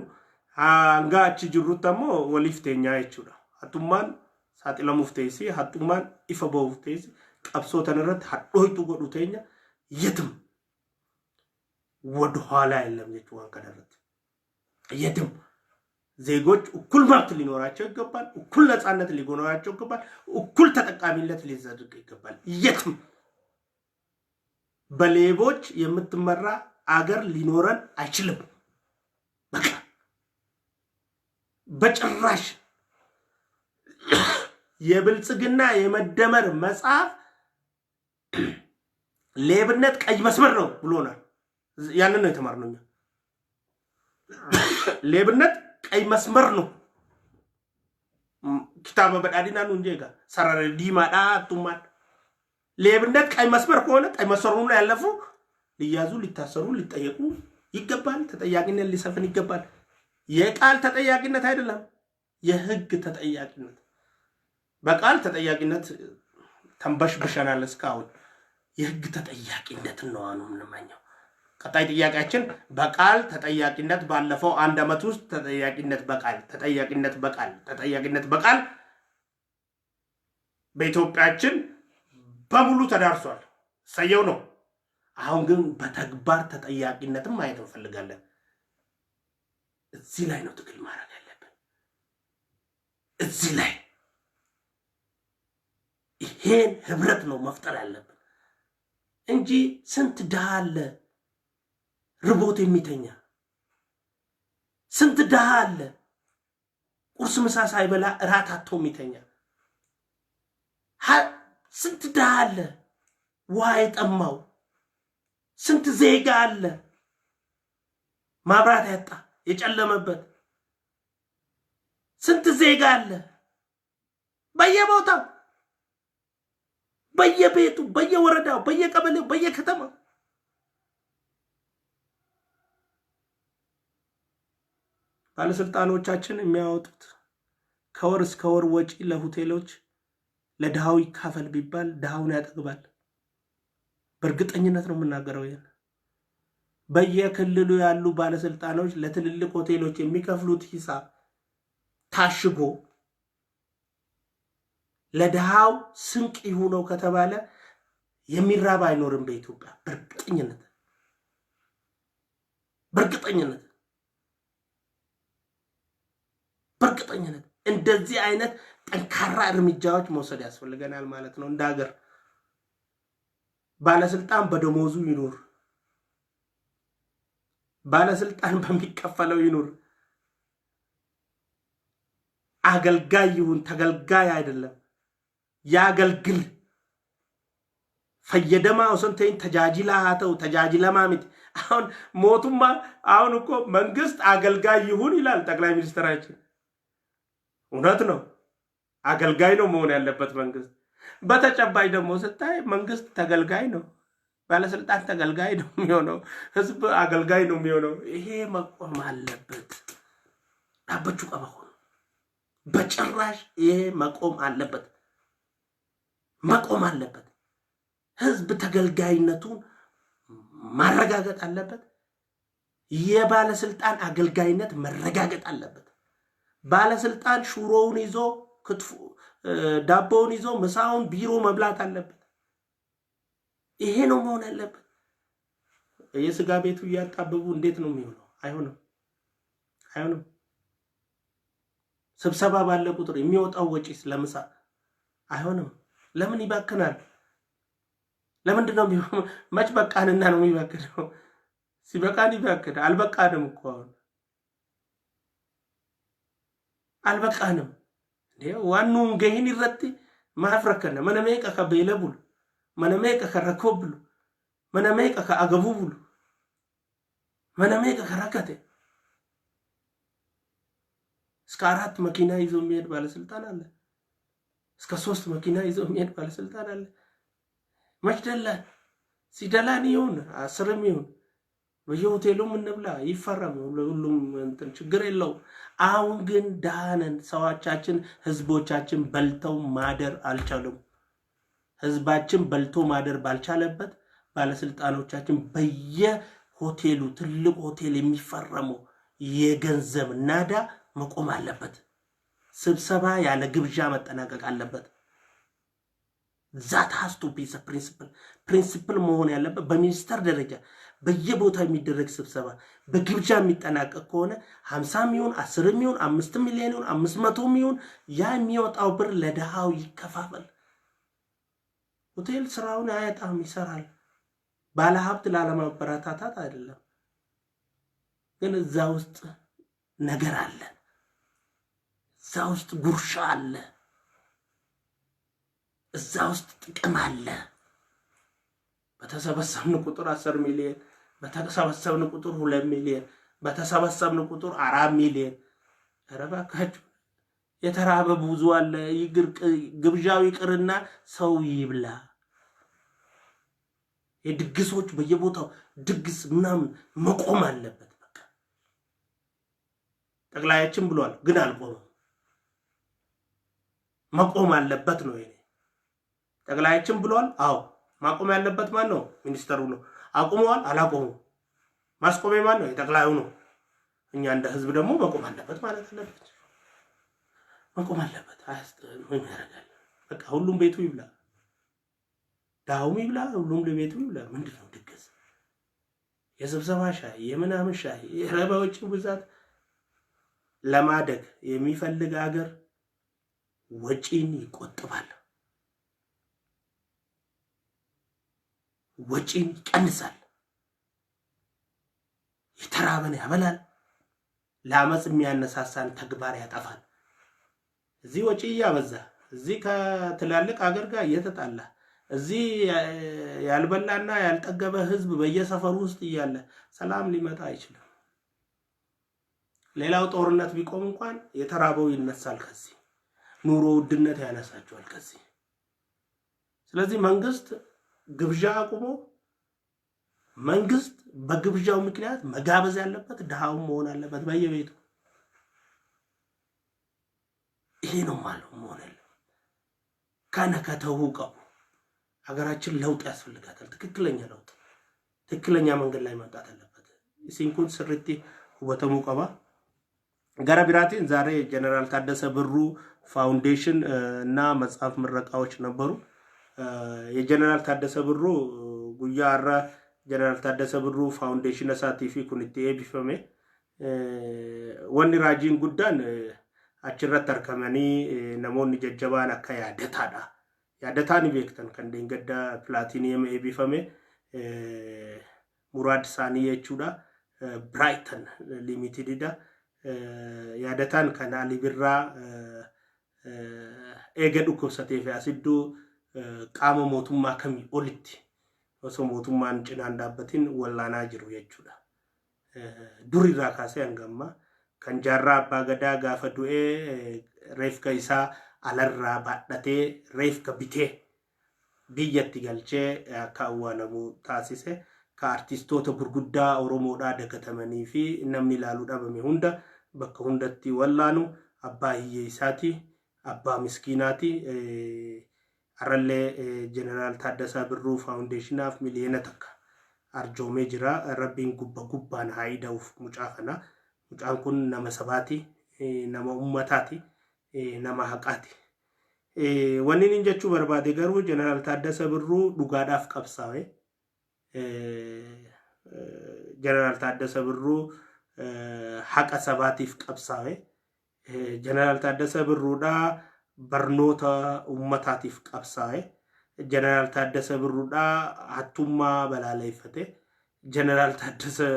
hanga achi jirrutti ammoo waliif teenyaa jechuudha. Hattummaan saaxilamuuf teessi, hattummaan ifa bahuuf teessi, qabsoo tanarratti hadhooytu godhu teenya የትም ወደኋላ የለም jechuu waan kanarratti. የትም ዜጎች እኩል መብት ሊኖራቸው ይገባል። እኩል ነፃነት ሊኖራቸው ይገባል። እኩል ተጠቃሚነት ሊዘርግ ይገባል። የትም በሌቦች የምትመራ አገር ሊኖረን አይችልም። በቃ በጭራሽ። የብልጽግና የመደመር መጽሐፍ ሌብነት ቀይ መስመር ነው ብሎናል። ያንን ነው የተማርነው እኛ። ሌብነት ቀይ መስመር ነው። Kitaaba badhaadhinaa nuun jeega sarara diimaadha hattummaan. ሌብነት ቀይ መስመር ከሆነ ቀይ መስመሩን ላይ ያለፉ ሊያዙ፣ ሊታሰሩ፣ ሊጠየቁ ይገባል። ተጠያቂነት ሊሰፍን ይገባል። የቃል ተጠያቂነት አይደለም፣ የህግ ተጠያቂነት። በቃል ተጠያቂነት ተንበሽብሸናል እስካሁን። የህግ ተጠያቂነትን ነው አሁን የምንመኘው። ቀጣይ ጥያቄያችን በቃል ተጠያቂነት፣ ባለፈው አንድ ዓመት ውስጥ ተጠያቂነት በቃል፣ ተጠያቂነት በቃል፣ ተጠያቂነት በቃል በኢትዮጵያችን በሙሉ ተዳርሷል። ሰየው ነው። አሁን ግን በተግባር ተጠያቂነትን ማየት እንፈልጋለን። እዚህ ላይ ነው ትግል ማድረግ ያለብን። እዚህ ላይ ይሄን ህብረት ነው መፍጠር ያለብን እንጂ ስንት ድሃ አለ ርቦት የሚተኛ፣ ስንት ድሃ አለ ቁርስ ምሳ ሳይበላ እራት አጥቶ የሚተኛ፣ ስንት ድሃ አለ ውሃ የጠማው፣ ስንት ዜጋ አለ ማብራት ያጣ የጨለመበት፣ ስንት ዜጋ አለ በየቦታው፣ በየቤቱ፣ በየወረዳው፣ በየቀበሌው፣ በየከተማው። ባለስልጣኖቻችን የሚያወጡት ከወር እስከ ወር ወጪ ለሆቴሎች ለድሃው ይካፈል ቢባል ድሃውን ያጠግባል። በእርግጠኝነት ነው የምናገረው። ይሄን በየክልሉ ያሉ ባለስልጣኖች ለትልልቅ ሆቴሎች የሚከፍሉት ሂሳብ ታሽጎ ለድሃው ስንቅ ይሁነው ከተባለ የሚራብ አይኖርም በኢትዮጵያ። በእርግጠኝነት፣ በእርግጠኝነት፣ በእርግጠኝነት እንደዚህ አይነት ጠንካራ እርምጃዎች መውሰድ ያስፈልገናል ማለት ነው። እንደ ሀገር ባለስልጣን በደሞዙ ይኑር፣ ባለስልጣን በሚከፈለው ይኑር፣ አገልጋይ ይሁን፣ ተገልጋይ አይደለም። ያገልግል። Fayyadamaa osoo hin ta'in tajaajilaa haa ta'u, tajaajilamaa miti። አሁን mootummaa አሁን እኮ መንግስት አገልጋይ ይሁን ይላል ጠቅላይ ሚኒስትራችን። እውነት ነው። አገልጋይ ነው መሆን ያለበት መንግስት። በተጨባጭ ደግሞ ስታይ መንግስት ተገልጋይ ነው። ባለስልጣን ተገልጋይ ነው የሚሆነው። ህዝብ አገልጋይ ነው የሚሆነው። ይሄ መቆም አለበት። Dhaabbachuu qaba ሆኖ በጭራሽ ይሄ መቆም አለበት፣ መቆም አለበት። ህዝብ ተገልጋይነቱን ማረጋገጥ አለበት። የባለስልጣን አገልጋይነት መረጋገጥ አለበት። ባለስልጣን ሹሮውን ይዞ፣ ክትፎ ዳቦውን ይዞ ምሳውን ቢሮ መብላት አለበት። ይሄ ነው መሆን ያለበት። የስጋ ቤቱ እያጣበቡ እንዴት ነው የሚሆነው? አይሆንም፣ አይሆንም። ስብሰባ ባለ ቁጥር የሚወጣው ወጪ ለምሳ አይሆንም። ለምን ይባክናል? ለምንድን ነው? መች በቃንና ነው የሚባክነው? ሲበቃን ይባክን። አልበቃንም እኮ፣ አሁን አልበቃንም። Waan nuun gahin irratti maaf rakkanna? Mana meeqa ka beela bulu, mana meeqa ka rakkoo bulu, mana meeqa ka agabuu bulu, mana meeqa ka rakkate። እስከ አራት መኪና ይዞ የሚሄድ ባለስልጣን አለ። እስከ ሶስት መኪና ይዞ የሚሄድ ባለስልጣን አለ። መች ደላን? ሲደላን ይሁን፣ 10ም ይሁን፣ በየሆቴሉም እንብላ፣ ይፈረም፣ ሁሉም እንትን ችግር የለው። አሁን ግን ደሃ ነን። ሰዎቻችን ህዝቦቻችን በልተው ማደር አልቻሉም። ህዝባችን በልቶ ማደር ባልቻለበት ባለስልጣኖቻችን በየሆቴሉ ትልቅ ሆቴል የሚፈረመው የገንዘብ ናዳ መቆም አለበት። ስብሰባ ያለ ግብዣ መጠናቀቅ አለበት። That has to be principle። Principle መሆን ያለበት በሚኒስተር ደረጃ በየቦታው የሚደረግ ስብሰባ በግብዣ የሚጠናቀቅ ከሆነ 50ም ይሁን፣ 10ም ይሁን፣ 5 ሚሊዮን ይሁን፣ 500ም ይሁን፣ ያ የሚወጣው ብር ለድሃው ይከፋፈል። ሆቴል ስራውን አያጣም፣ ይሰራል። ባለሀብት ላለማበረታታት አይደለም፣ ግን እዛ ውስጥ ነገር አለ፣ እዛ ውስጥ ጉርሻ አለ፣ እዛ ውስጥ ጥቅም አለ። በተሰበሰብን ቁጥር 10 ሚሊዮን፣ በተሰበሰብን ቁጥር 2 ሚሊዮን፣ በተሰበሰብን ቁጥር 4 ሚሊዮን። ኧረ እባካችሁ የተራበ ብዙ አለ። ግብዣው ይቅርና ሰው ይብላ። የድግሶች በየቦታው ድግስ ምናምን መቆም አለበት። በቃ ጠቅላያችን ብሏል፣ ግን አልቆምም። መቆም አለበት ነው የኔ። ጠቅላያችን ብሏል። አዎ፣ ማቆም ያለበት ማን ነው? ሚኒስተሩ ነው። አቁመዋል? አላቆሙም። ማስቆም የማን ነው? የጠቅላዩ ነው። እኛ እንደ ህዝብ ደግሞ መቆም አለበት ማለት አለበት። መቆም አለበት። ምን ያደርጋል? በቃ ሁሉም ቤቱ ይብላ፣ ድሃውም ይብላ፣ ሁሉም ለቤቱ ይብላ። ምንድን ነው ድግስ? የስብሰባ ሻይ፣ የምናምን ሻይ፣ የረባ ወጪው ብዛት። ለማደግ የሚፈልግ አገር ወጪን ይቆጥባል፣ ወጪን ይቀንሳል፣ የተራበን ያበላል፣ ለአመፅ የሚያነሳሳን ተግባር ያጠፋል። እዚህ ወጪ እያበዛ፣ እዚህ ከትላልቅ አገር ጋር እየተጣላ፣ እዚህ ያልበላና ያልጠገበ ህዝብ በየሰፈሩ ውስጥ እያለ ሰላም ሊመጣ አይችልም። ሌላው ጦርነት ቢቆም እንኳን የተራበው ይነሳል ከዚህ ኑሮ ውድነት ያነሳቸዋል ከዚህ። ስለዚህ መንግስት ግብዣ አቁሞ መንግስት በግብዣው ምክንያት መጋበዝ ያለበት ድሃውን መሆን አለበት በየቤቱ። ይሄ ነው ማለት መሆን ያለ ከነ ከተው ቀቡ ሀገራችን ለውጥ ያስፈልጋታል። ትክክለኛ ለውጥ ትክክለኛ መንገድ ላይ መምጣት አለበት። Isin kun sirriitti hubatamuu qaba. Gara biraatiin ዛሬ ጀነራል ታደሰ ብሩ ፋውንዴሽን እና መጽሐፍ ምረቃዎች ነበሩ። የጀነራል ታደሰ ብሩ guyyaa har'a ጀነራል ታደሰ ብሩ faawundeeshina isaatii fi kun itti eebbifame. Wanni raajiin guddaan achirratti argamanii namoonni jajjabaan akka Yaadataadha. Yaadataa ni beektan, kan deengadda platinum eebbifame Muraad isaanii jechuudha. Biraaytan Limitedidha. Yaadataan kan Ali Birraa eega dhukkubsatee fi asidduu qaama mootummaa kamii olitti osoo mootummaan cinaan dhaabbatin wallaanaa jiru jechuudha. Durirraa kaasee hanga ammaa kan Jaarraa Abbaa Gadaa gaafa du'ee reefka isaa alarraa baadhatee, reefka bitee biyyatti galchee akka awwaalamu taasise, ka artistoota gurguddaa Oromoodhaa dagatamanii fi namni ilaaluu dhabame hunda bakka hundatti wallaanu abbaa hiyyeessaati, abbaa miskiinaati. Har'allee Jeneraal Taaddasaa Birruu faawundeeshinaaf 1 miliyoona arjoomee jira. Rabbiin gubba gubbaan haa ida'uuf mucaa kana. Mucaan kun nama sabaati, nama ummataati, nama haqaati. Wanni inni jechuu barbaade garuu Jeneraal Taaddasa Birruu dhugaadhaaf qabsaa'e. Jeneraal Taaddasa Birruu haqa sabaatiif qabsaa'e. Jeneraal Taaddasa Birruudhaa barnoota ummataatiif qabsaa'e. Jeneraal Taaddasa Birruudhaa hattummaa balaaleffate. Jeneraal Taaddasa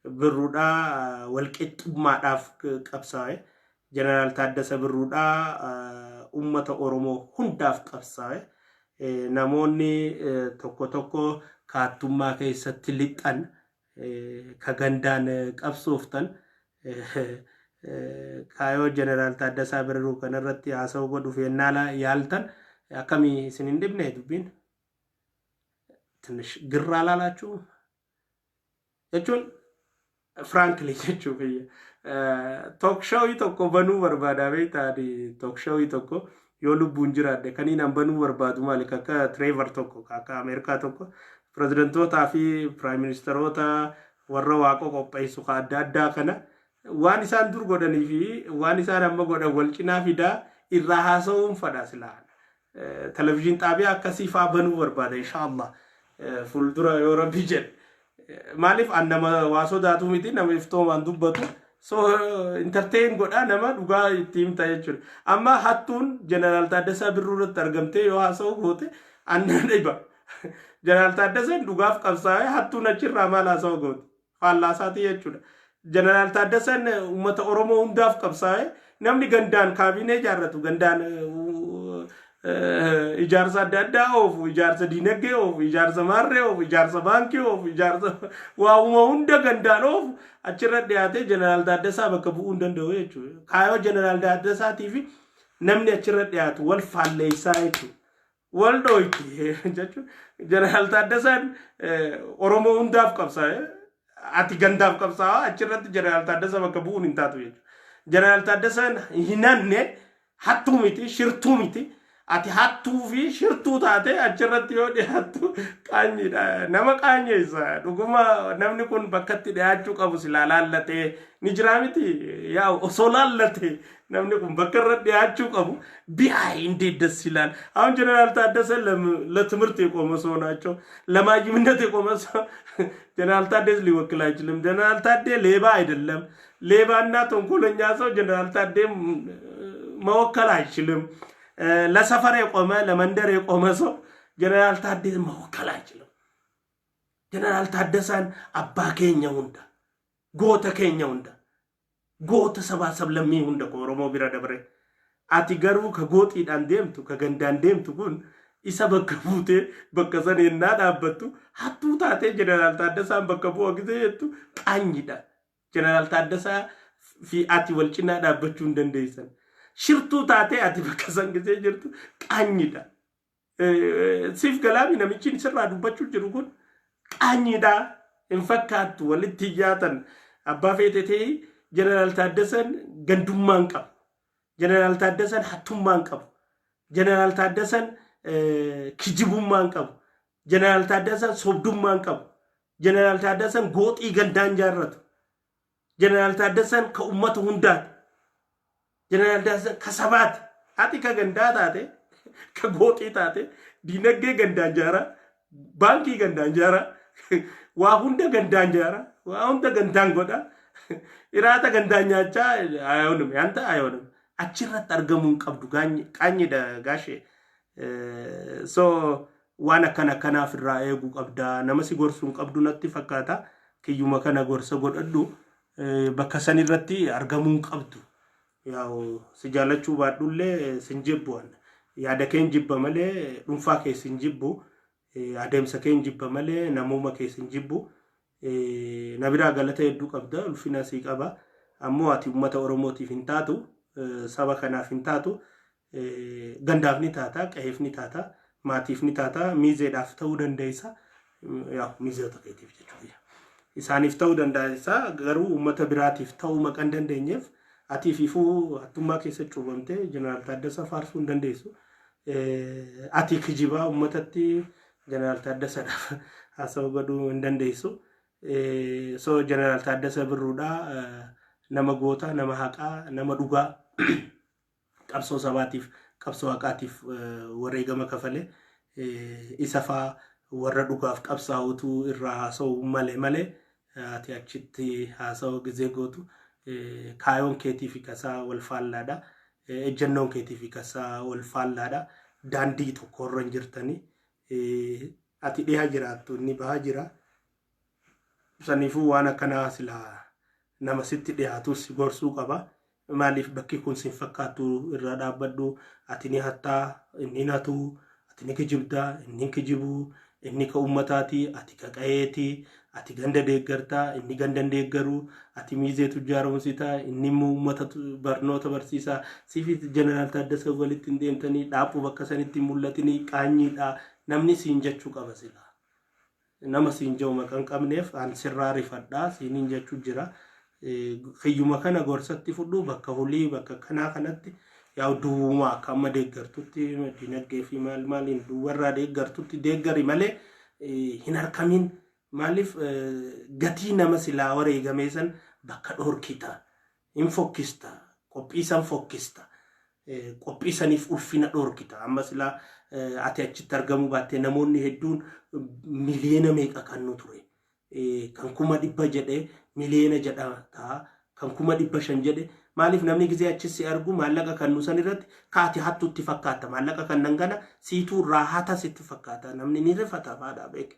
Birruudhaa walqixxummaadhaaf qabsaa'e. Jeneraal Taaddasa Birruudhaa ummata Oromoo hundaaf qabsaa'e. Namoonni tokko tokko kaattummaa keessatti lixan, ka gandaan qabsooftan, kaayoo Jeneraal Taaddasaa Birruu kanarratti haasa'uu godhuuf yennaa yaaltan akkamii isin hin dhibne? Dubbiin ትንሽ ግር አላላችሁም? Jechuun frankly jechuu kiyya. Talk showii tokko banuu barbaada beektaa? Talk showii tokko yoo lubbuun jiraadhe kaniin an banuu barbaadu maali? Akka Trevor tokko, akka Ameerikaa tokko, pireezidantootaa fi prime ministeroota warra waaqa qopheessu ka adda addaa kana waan isaan dur godhanii fi waan isaan amma godhan wal cinaa fidaa irraa haasa'uun fadha silaa. Televizyiin xaabiyaa akkasii faa banuu barbaada inshaallah fuuldura yoo Rabbi jedhe. Maaliif an nama waa sodaatu miti, nama iftoomaan dubbatu. So entertain godhaa, nama dhugaa itti himta jechuudha. Amma hattuun Jeneraal Taaddasaa Birruu irratti argamtee yoo haasa'u goote anna dhiba. Jeneraal Taaddasaan dhugaaf qabsaa'ee hattuun achirraa maal haasa'u goote? Faallaasaati jechuudha. Jeneraal Taaddasaan uummata Oromoo hundaaf qabsaa'ee namni gandaan kaabinee ijaarratu, gandaan ijaarsa adda addaa oofu, ijaarsa diinagdee oofu, ijaarsa maarree oofu, ijaarsa baankii oofu, ijaarsa waa'uma hunda gandaan oofu achirra dhiyaatee Jeneraal Taaddasaa bakka bu'uu hin danda'u jechuudha. Kaayoo Jeneraal Taaddasaatii fi namni achirra dhiyaatu wal faalleessaa jechuudha. Wal dhooyti jechuudha. Jeneraal Taaddasaan Oromoo hundaaf qabsaa'e. Ati gandaaf qabsaa'aa achirratti Jeneraal Taaddasaa bakka bu'uun hin taatu jechuudha. Jeneraal Taaddasaan hin hanne, hattuu miti, shirtuu miti. Ati hattuu fi shirtuu taate achirratti yoo dhiyaattu qaanyiidha. Nama qaanyeessa. Dhuguma namni kun bakkatti dhiyaachuu qabu silaa laallatee ni jiraa miti. Yaa osoo laallatee namni kun bakka irra dhiyaachuu qabu ቢያይ እንዴት ደስ ይላል። አሁን ጀነራል ታደሰ ለትምህርት የቆመ ሰው ናቸው። ለማይምነት የቆመ ሰው ጀነራል ታደሰ ሊወክል አይችልም። ጀነራል ታዴ ሌባ አይደለም። ሌባና ተንኮለኛ ሰው ጀነራል ታዴ መወከል አይችልም። ለሰፈር የቆመ፣ ለመንደር የቆመ ሰው ጀነራል ታዴ መወከል አይችልም። ጀነራል ታደሰን abbaa keenya hunda, goota keenya hunda, goota sabaa sablammii hunda ko Oromoo bira dabre. Ati garuu ka gooxiidhaan deemtu, ka gandaan deemtu kun isa bakka buutee bakka sana yennaa dhaabbattu, hattuu taatee Jeneraal Taaddasaan bakka bu'a gisee jettu qaanyidha. Jeneraal Taaddasaa fi ati wal cinaa dhaabbachuu hin dandeessan. Shirtuu taatee ati bakka san gisee jirtu qaanyidha. Siif galaami namichi sirraa dubbachuu jiru kun qaanyidha. Hin fakkaattu walitti hiyyaatan abbaa feete ta'ee Jeneraal Taaddasan gandummaa hin qabu. Jeneraal Taaddasan hattummaa hin qabu. Jeneraal Taaddasan kijibummaa hin qabu. Jeneraal Taaddasan sobdummaa hin qabu. Jeneraal Taaddasan gooxii gandaan jaarratu. Jeneraal Taaddasan ka ummata hundaati. Jeneraal Taaddasan ka sabaati. Ati ka gandaa taate, ka gooxii taate, diinagdee gandaan jaaraa, baankii gandaan jaaraa, waa hunda gandaan jaaraa, waa hunda gandaan godha. Iraata gandaan nyaachaa አይሆንም, ያንተ አይሆንም። Achirratti argamuu hin qabdu, qaanyidha gaashee. So waan akkana akkanaaf irraa eeguu qabda. Nama si gorsuu hin qabdu natti fakkaata. Kiyyuma kana gorsa godhadhu. Bakka san irratti argamuu hin qabdu. Yaa'u si jaalachuu baadhullee sin jibbu. Yaada kee hin jibba malee dhuunfaa kee sin jibbu. Adeemsa kee hin jibba malee namuma kee sin jibbu. Na biraa galata hedduu qabda, ulfina sii qaba. Ammoo ati uummata Oromootiif hin taatu, saba kanaaf hin taatu, gandaaf ni taata, qe'eef ni taata, maatiif ni taata, miizeedhaaf ta'uu dandeessa. Yaa miizeota keetiif jechuudha. Isaaniif ta'uu dandeessa, garuu uummata biraatiif ta'uu maqaa hin dandeenyeef ati ififuu hattummaa keessa cuubamtee Jeneraal Taaddasaa faarsuu hin dandeessu. Ati kijibaa uummatatti Jeneraal Taaddasaadhaaf haasawaa godhuu hin dandeessu. So Jeneraal Taaddasa Birruudhaa nama goota, nama haqaa, nama dhugaa, qabsoo sabaatiif, qabsoo haqaatiif wareegama kafale, isa faa warra dhugaaf qabsaa'utu irraa haasa'u malee ati achitti haasa'u gizee gootu kaayoon keetii fi kasaa wal faallaadha. Ejjennoon keetii fi kasaa wal faallaadha. Daandii tokkorra hin jirtanii. Ati dhiha jiraattu, inni baha jira. Saniifuu waan akkanaa silaa nama sitti dhiyaatus si gorsuu qaba. Maaliif bakki kun sin fakkaattu, irraa dhaabbadhu, ati ni hattaa, inni hatu, ati ni kijibdaa, inni hin kijibuu, inni ka ummataati, ati ka qa'eeti, ati ganda deeggartaa, inni ganda hin deeggaru, ati miizee tujjaaromsitaa, inni immoo ummata barnoota barsiisaa. Siifi Jeneraal Taaddasa walitti hin deemtanii, dhaaphuu bakka sanitti hin mul'atinii, qaanyiidha. Namni siin jechuu qaba silaa. Nama siin jiru maqaa hin qabneef an sirraa rifadhaa siiniin jechuu jira. Kiyyuma kana gorsatti fudhu, bakka hulii bakka kanaa kanatti yaa duwwuma akka amma deeggartutti dinagdee fi maal maaliin duwwarraa deeggartutti deeggari malee hin harkamin. Maaliif gatii nama silaa wareegamee san bakka dhoorkita, hin fokkista, qophii san fokkista, qophii saniif ulfina dhoorkita. Amma silaa ati achitti argamuu baattee namoonni hedduun miliyoona meeqa kan nu ture. Kan 100,000 jedhe miliyoona jedha ta'a. Kan 500,000 jedhe, maaliif namni gizee achi si argu maallaqa kan nu san irratti kaati hattutti fakkaata. Maallaqa kan nan kana siituu irraa hata sitti fakkaata. Namni ni rifata faadhaa beeke.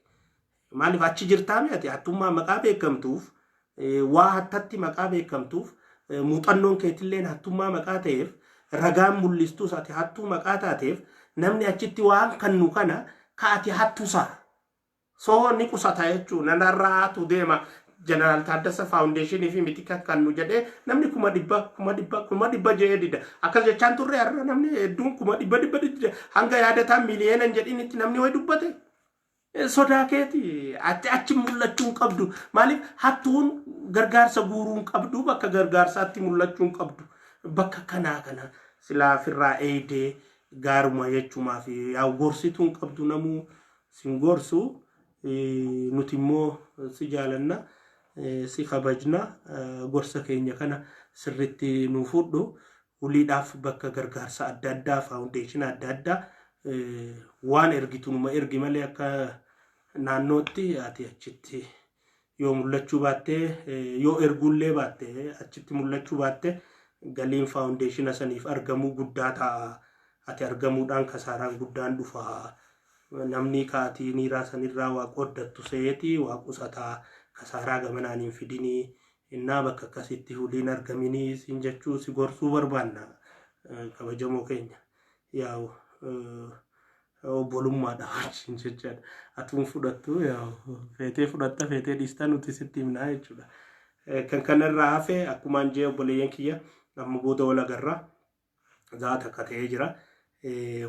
Maaliif achi jirtaa ati hattummaa maqaa beekamtuuf, waa hattatti maqaa beekamtuuf, muuxannoon keetilleen hattummaa maqaa ta'eef, ragaan mul'istus ati hattuu maqaa taateef, namni achitti waan kannu kana ka ati hattusaa. So ni qusata jechuun nanarraa hatu deema. Jeneraal Taaddasa Foundationii fi miti kan nu jedhee namni 100,000 100,000 100,000 jedhee dida. Akkas jechaan turre, har'a namni hedduun kuma dhibba dhibba dida. Hanga yaadataan miliyoona hin jedhinitti namni wayi dubbate. Sodaa keeti ati achi mul'achuu hin qabdu. Maaliif hattuun gargaarsa guuruu hin qabdu, bakka gargaarsaatti mul'achuu hin qabdu. Bakka kanaa kana silaa ofirraa eegdee Gaaruma jechumaaf yaa gorsituun qabdu namuu sin gorsu nuti immoo si jaalanna si kabajna gorsa keenya kana sirritti nu fudhu huliidhaaf bakka gargaarsa adda addaa faawundeeshina adda addaa waan ergitu numa ergi malee akka naannootti ati achitti yoo mul'achuu baatte yoo erguullee baatte achitti mul'achuu baatte galiin faawundeeshina saniif argamuu guddaa ta'a. Ati argamuudhaan kasaaraan guddaan dhufa. Namni kaatii niiraa sanirraa waa qooddattu seeti waa qusataa kasaaraa gamanaan hin fidinii. Innaa bakka akkasitti huliin argaminii siin jechuu si gorsuu barbaanna kabajamoo keenya. Yaa'u obbolummaadha wajjin jechaadha. Atuun fudhattu feetee fudhatta feetee dhiista nuti sitti himnaa jechuudha. Kan kanarraa hafe akkumaan jee obboleeyyan kiyya amma booda wal agarra. Za'a takka ta'ee jira.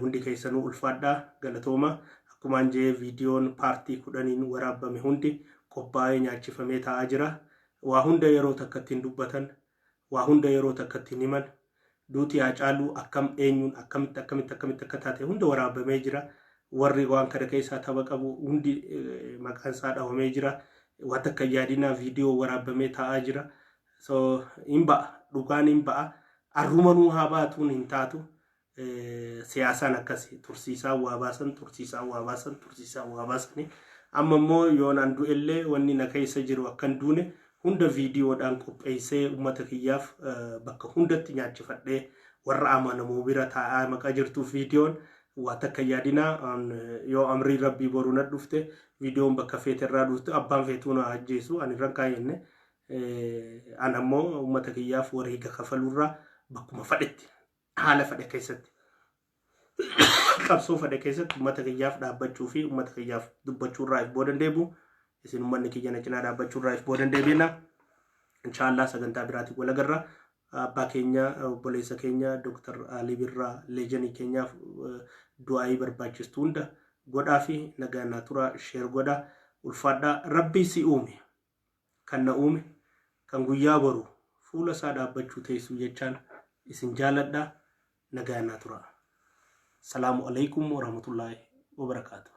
Hundi keessanuu ulfaadhaa galatooma. Akkumaan jee viidiyoon paartii 10n waraabame hundi qophaa'ee nyaachifamee taa'aa jira. Waa hunda yeroo takka ittiin dubbatan, waa hunda yeroo takka ittiin himan. Duuti Haacaaluu akkam eenyuun akkamitti akkamitti akkamitti akka taate hunda waraabamee jira. Warri waan kana keessaa tapha qabu hundi maqaan isaa dhawamee jira. Waan takka hin yaadinaa viidiyoo waraabamee taa'aa jira. So hin ba'a dhugaan hin ba'a. Arrumanuu haa baatuun hin taatu. Siyaasaan akkasi tursiisaa waa baasan tursiisaa waa baasan tursiisaa waa baasanii amma immoo yoon an du'ellee wanni na keessa jiru akkan duune hunda viidiyoodhaan qopheessee uummata kiyyaaf bakka hundatti nyaachifadhee warra amanamoo bira taa'aa maqaa jirtuuf viidiyoon waa takka yaadinaa yoo amrii rabbii boru na dhufte viidiyoon bakka feete irraa dhufte abbaan feetuu na ajjeesu ani irran kaayyenne an ammoo uummata kiyyaaf wareega kafaluurraa bakkuma fadhetti haala fedhe keessatti qabsoo fedhe keessatti uummata kiyyaaf dhaabbachuu fi uummata kiyyaaf dubbachuu irraa if booda hin deebi'u. Isin uummanni kiyya na cinaa dhaabbachuu irraa if booda hin deebiina. Inshaallah sagantaa biraatiin wal agarra. Abbaa keenya obboleessa keenya Dr. Alii Birraa leejenii keenyaaf du'aayii barbaachistu hunda godhaa fi nagaa naa tura sheer godha ulfaadhaa rabbii si uume kan na uume kan guyyaa boru fuula isaa dhaabbachuu teessu jechaan isin jaaladha nagaa naa tura. Salaamu alaikum warahmatullaahi wabarakaatuh.